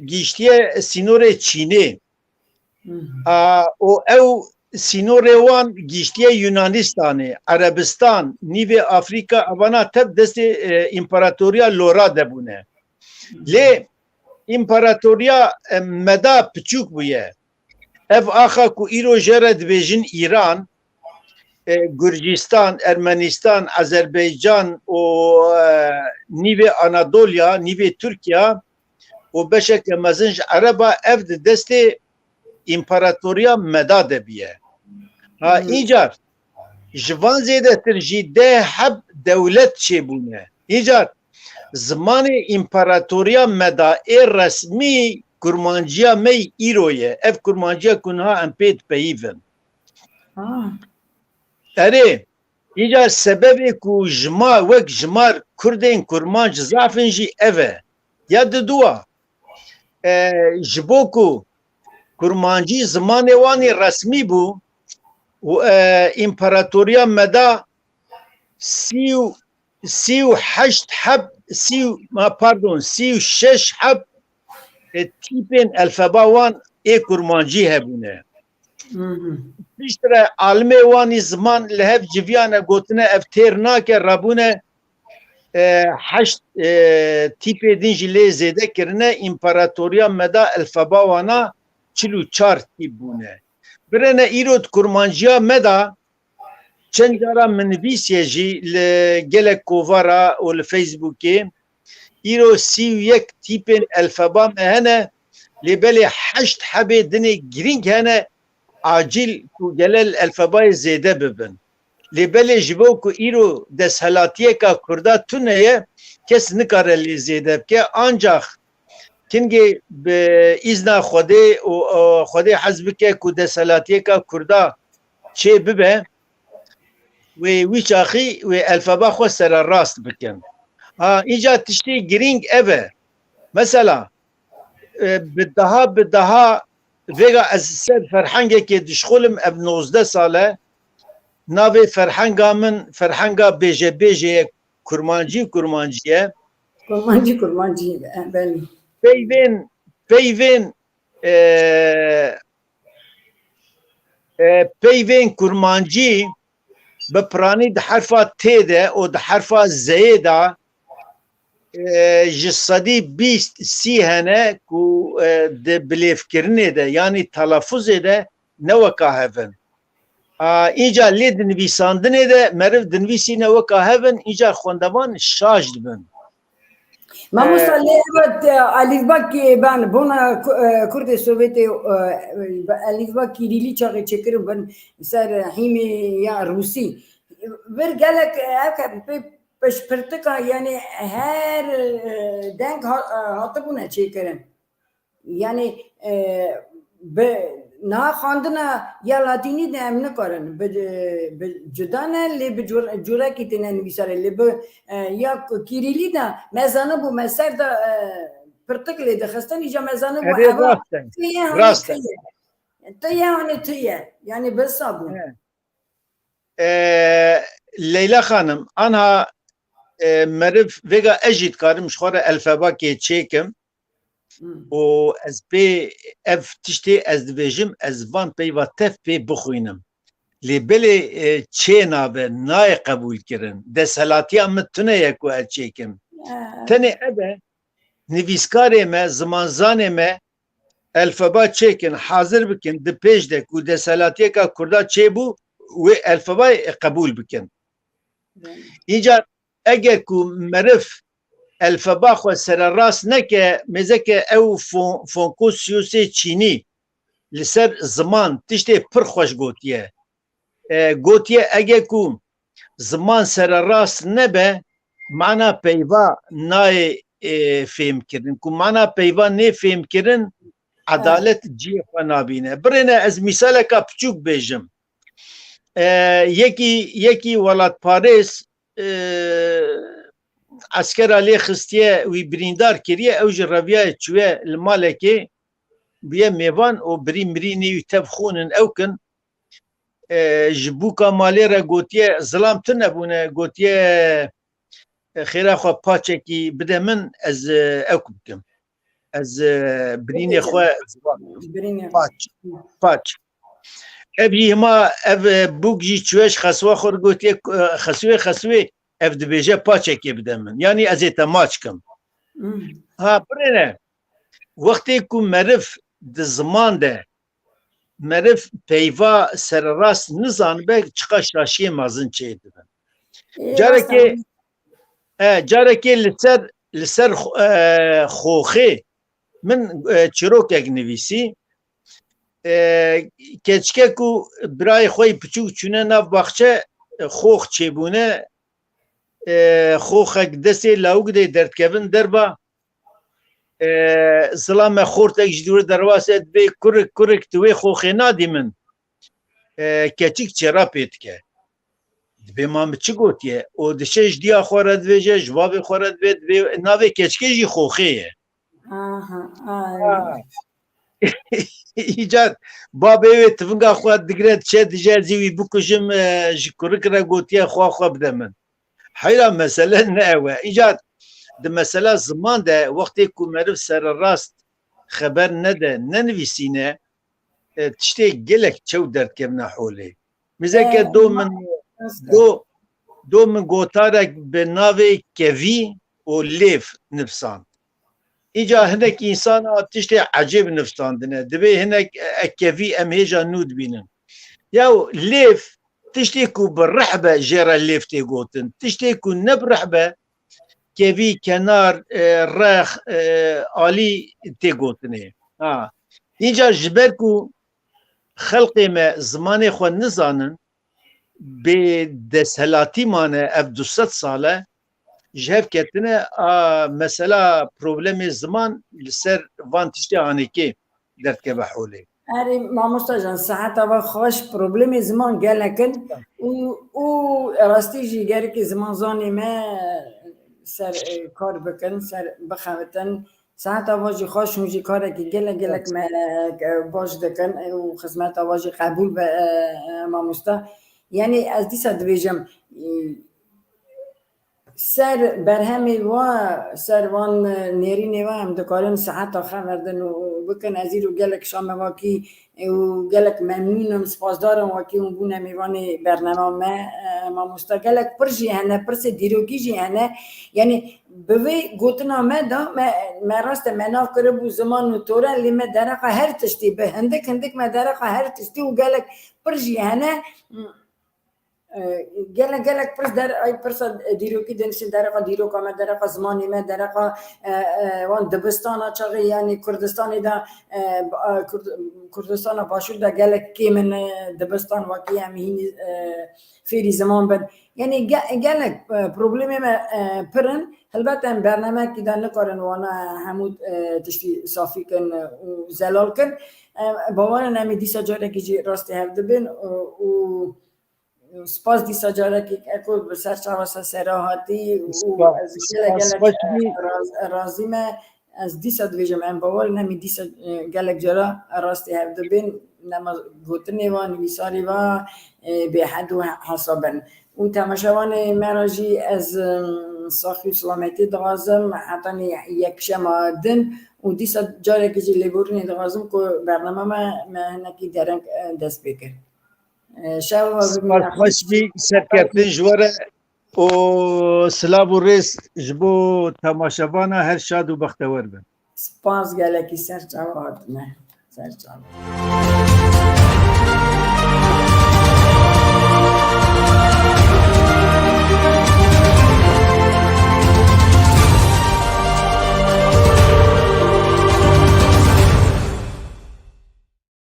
gihiştiye sînorê Çînê. Hı hı. A, û ew sînorê wan gihiştiye Yunanistanê, Erebistan, nîvê Afrîka, evana tev destê, e, împaratoriya Lora de bûne. Hı hı. Lê împaratoriya, e, Meda piçûk bûye. Ev axa ku îro jê re dibêjin Îran, e, Gurcistan, Ermenistan, Azerbaycan û, e, nîvê Anadolya, nîvê Tirkiya û beşeke mezin ji Ereba, ev di destê împaratoriya Meda de bûye. Ha, Hmm. Încar ji van zêdetir jî deh heb dewlet çêbûne. Încar zimanê împaratoriya Meda ê resmî kurmanciya me yî îro ye. Ev kurmanciya ku niha em pê dipeyivin. Ah. Erê, Îcar sebebê ku jima-, wek jimar Kurdên kurmanc zaf in jî ev e. Ya diduwa, e, ji bo ku kurmancî zimanê wan ê resmî bû û, e, împaratoriya Meda sî û, sî û heşt heb, sî û, ma, pardon, sî û şeş heb, e, tîpên elfeba wan ê kurmancî hebûne. Hı hı. Piştre alimê wanî ziman li hev civiyane, gotine ev têr nake, rabûne, e, heşt, e, tîpê din jî lê zêde kirine, împaratoriya Meda elfeba wana çil û çar tîp bûne. Birêne îro di kurmanciya Meda Çend cara min nivîsiye jî li gelek kovara û li Facebookê, îro sî û yek tîpên elfeba me hene, lê belê heşt hebê dinê girîng hene, acîl ku gele li elfebayê zêde bibin. Lê belê ji bo ku îro desthilatiyeka Kurda tune ye, kes nikare lê zêde bike, ancax kingê bi îzna Xwedê û, û Xwedê hez bike ku desthilatiyeka Kurda çê bibe, wê wî çaxî wê elfeba xwe sererast bikin. Ha, îca tiştê girîng ev e. Mesela, e, bi daha, bi daha vêga ez ser ferhengekê dişxulim, ev nozdeh sal e. Navê ferhenga min ferhenga bêjebêjê ye, kurmancî û kurmancî ye. Kurmancî, kurmancî, e, belê. Peyvên, peyvên, e, e, peyvên kurmancî bi piranî di herfa T de û di herfa zeyê de, e, ji sedî bîst sî hene ku, e, di bilêvkirinê de, yanî telafuzê de ne weka hev in. A, înca lê di nivîsandinê de meriv dinivîsîne weka hev in, înca xwendevan şaş dibin. Mamosta, e, lê eva te alîfba kê ban bona ku-, e, Kurdê Sovyetê, e, bi alîfba Kirîlî çaxê çêkirin bin ser hîmê ya Rûsî. Vir gelek, e, ev ke-, pê piştpirtika, yani her, e, deng ha-, e, hatibûne çêkirin. Yani, e, bi niha xwendina ya latînî de em nikarin. Bi, bi cuda ne, lê bi cur-, curekî têne nivîsare. Lê bi, e, ya Kirîlî de me zanibû, me ser de, e, pirtik lê dixistin, îca me zanibû. Erê, eva rast e. Tu ye, hanê rast tu e. Ye. Tu ye, hanê tu ye. Yani bi sabûn. He. E, Leyla Xanim, anha, e, meriv vêga ez jî dikarim ji xwe re elfebakê çêkim. Hmm. Û ez pê ev tiştê ez dibêjim, ez van peyva tev pê bixwînim. Lê belê, e, çê nabe, nayê qebûlkirin. Desthilatiya min tune ye ku ez çêkim. Ya. Tenê ev e, nivîskarê me, zimanzanê me elfeba çêkin, hazir bikin, di pêş de ku desthilatiyeka Kurda çêbû, wê elfebayê qebûl bikin. Belê. Îcar eger ku meriv elfeba xwe sererast neke, mêzeke ew fon-, Konfûsyusê Çînî li ser ziman tiştê pir xweş gotiye. E, gotiye, ege ku ziman sererast nebe, mana peyva nayê, e, fêhmkirin. Ku mana peyva nê fêhmkirin, edalet cihê xwe nabîne. Birêne ez mîsaleka piçûk bêjim. E, yekî, yekî welatparêz, e, eskera lê xistiye, wî birîndar kiriye, ew jî reviyaye çûye li malekê, bûye mêvan û birî mirî nê wî tev xûn in ew kin. E, ji bûka malê re gotiye, zilam tune bûne, gotiye, e, xêra xwe paçekî bide min, ez, e, ewk bikim. Ez, e, birînê xwe zilam bikim. Birînê. Paç, paç. Ev jî hima, ev, e, bûk jî çûye ji xeswa xwe re gotiye, e, xeswê, xeswê, ev dibêje paçekê bide min. Yanî ez ê te maç kim. Hmm. Ha, birêne, wextê ku meriv di ziman de meriv peyva sererast nizanibe, çiqa şaşiyê mezin çêdibin. Ê, carekê, rast e. E, carekê li ser, li ser xo-, e, xoxê min, e, çîrokek nivîsî. E, keçike ku birayê xwe yî piçûk çûne nav baxçe, e, xox çêbûne, e, xoxek destê lawik de derdikevin derva, e, zilame xortek ji dûr derwase dibê, "Kurik, kurik, tu wê xoxê nadî min?" E, keçik çêra pê dike. Dibê, "Ma min çi gotiye?" Û diçe ji diya xwe re dibêje, ji bavê xwe re dibê, dibê, navê keçikê jî xoxê ye. Aha, ay. Ha. Îcar babê wê tivinga xwe digire, diçe dije, "Ez ê wî bikujim, e, ji kurik re gotiye, xwe xwe bide min." Heyra mesele ne ew e. Îcar di mesela ziman de wextê ku meriv sererast xeber nede, nenivîsîne, e, tiştê gelek çew derdikevine holê. Mizeke, e, do min, do, do min gotarek bi navê kevî û lêv nivsand. Îca hinek însana tiştê ecêb nivsandine. Dibê hinek, e, kevî em hêja nû dibînin. Yaw lêv, tiştê ku bi rih be jê re lêv tê gotin. Tiştê ku ne bi rih be, kevî, kenar, e, rex, e, alî tê gotinê. Ha. Înca ji ber ku xelqê me zimanê xwe nizanin, bê desthilatî mane ev du sed sal e, ji hev ketine, a mesela problemê ziman li ser van tiştê anêkê derdikeve holê. Erê, mamosta can, seheta va xweş, problemê ziman gelek in û, û rastî jî gerekê zimanzanê me ser, e, kar bikin, ser bixebitin. Seheta va jî xweş, hûn jî karekî gelek, gelek me, e, baş dikin û xizmeta va jî qebûl be, e, e, mamosta. Yanî ez dîsa dibêjim, e, ser berhemê wa, ser van, e, nêrînê wa em dikarin seheta xeverdin û bikin. Ez îro gelek şa me vakî û gelek memnûn im, spasdar im wekî hûn bûne mêvanê bernama me, e, mamosta. Gelek pir jî hene, pirsê dîrokî jî hene. Yanî bi vê gotina me de me, me rast e, me nav kiribû ziman û tore, lê me dereqa her tiştî, bi hindik hindik me dereqa her tiştî û gelek pir jî hene. E, gelek, gelek pirs der, ay pirsa dîrokî dinişin, dereqa dîroka me, dereqa zimanê me, dereqa, e, e, wan dibistana çaxê, yanî Kurdistanê de, e, ba-, e, Kurd-, Kurdistana Başûr de gelek kêm in, e, dibistan wekî em hînî, e, fêrî ziman bin. Yanî ge-, gelek, e, problemê me, e, pir in. Helbet em bernameyekî de nikarin wana hemû, e, tiştî safî kin û zelal kin. E, bawer in em ê dîsa carekî jî rastî hev dibin û, û Spas dîsa carekî Eko, bi ser çava se sera hatî û Spas, ez gelek spas gelek, xweş bî. E, raz-, razî me. Ez dîsa dibêjim, em bawer in, em ê dîsa, e, gelek cara rastî hev dibên, nema gotinê va, nivîsarî va, e, bêhed û he-, hesab in. Û temaşevanê me re jî ez, em, saxî û selametî dixwazim, hetanî yekşema din û dîsa carekî jî lêborînê dixwazim ku bernama me, me hinekî dereng, e, dest pê kir. Şev Spas xweş bî, serkeftin ji we re û silav û rêz ji bo temaşevana, her şad û bextewer bin. Spas gelekî, ser çava hatine. Ser çava.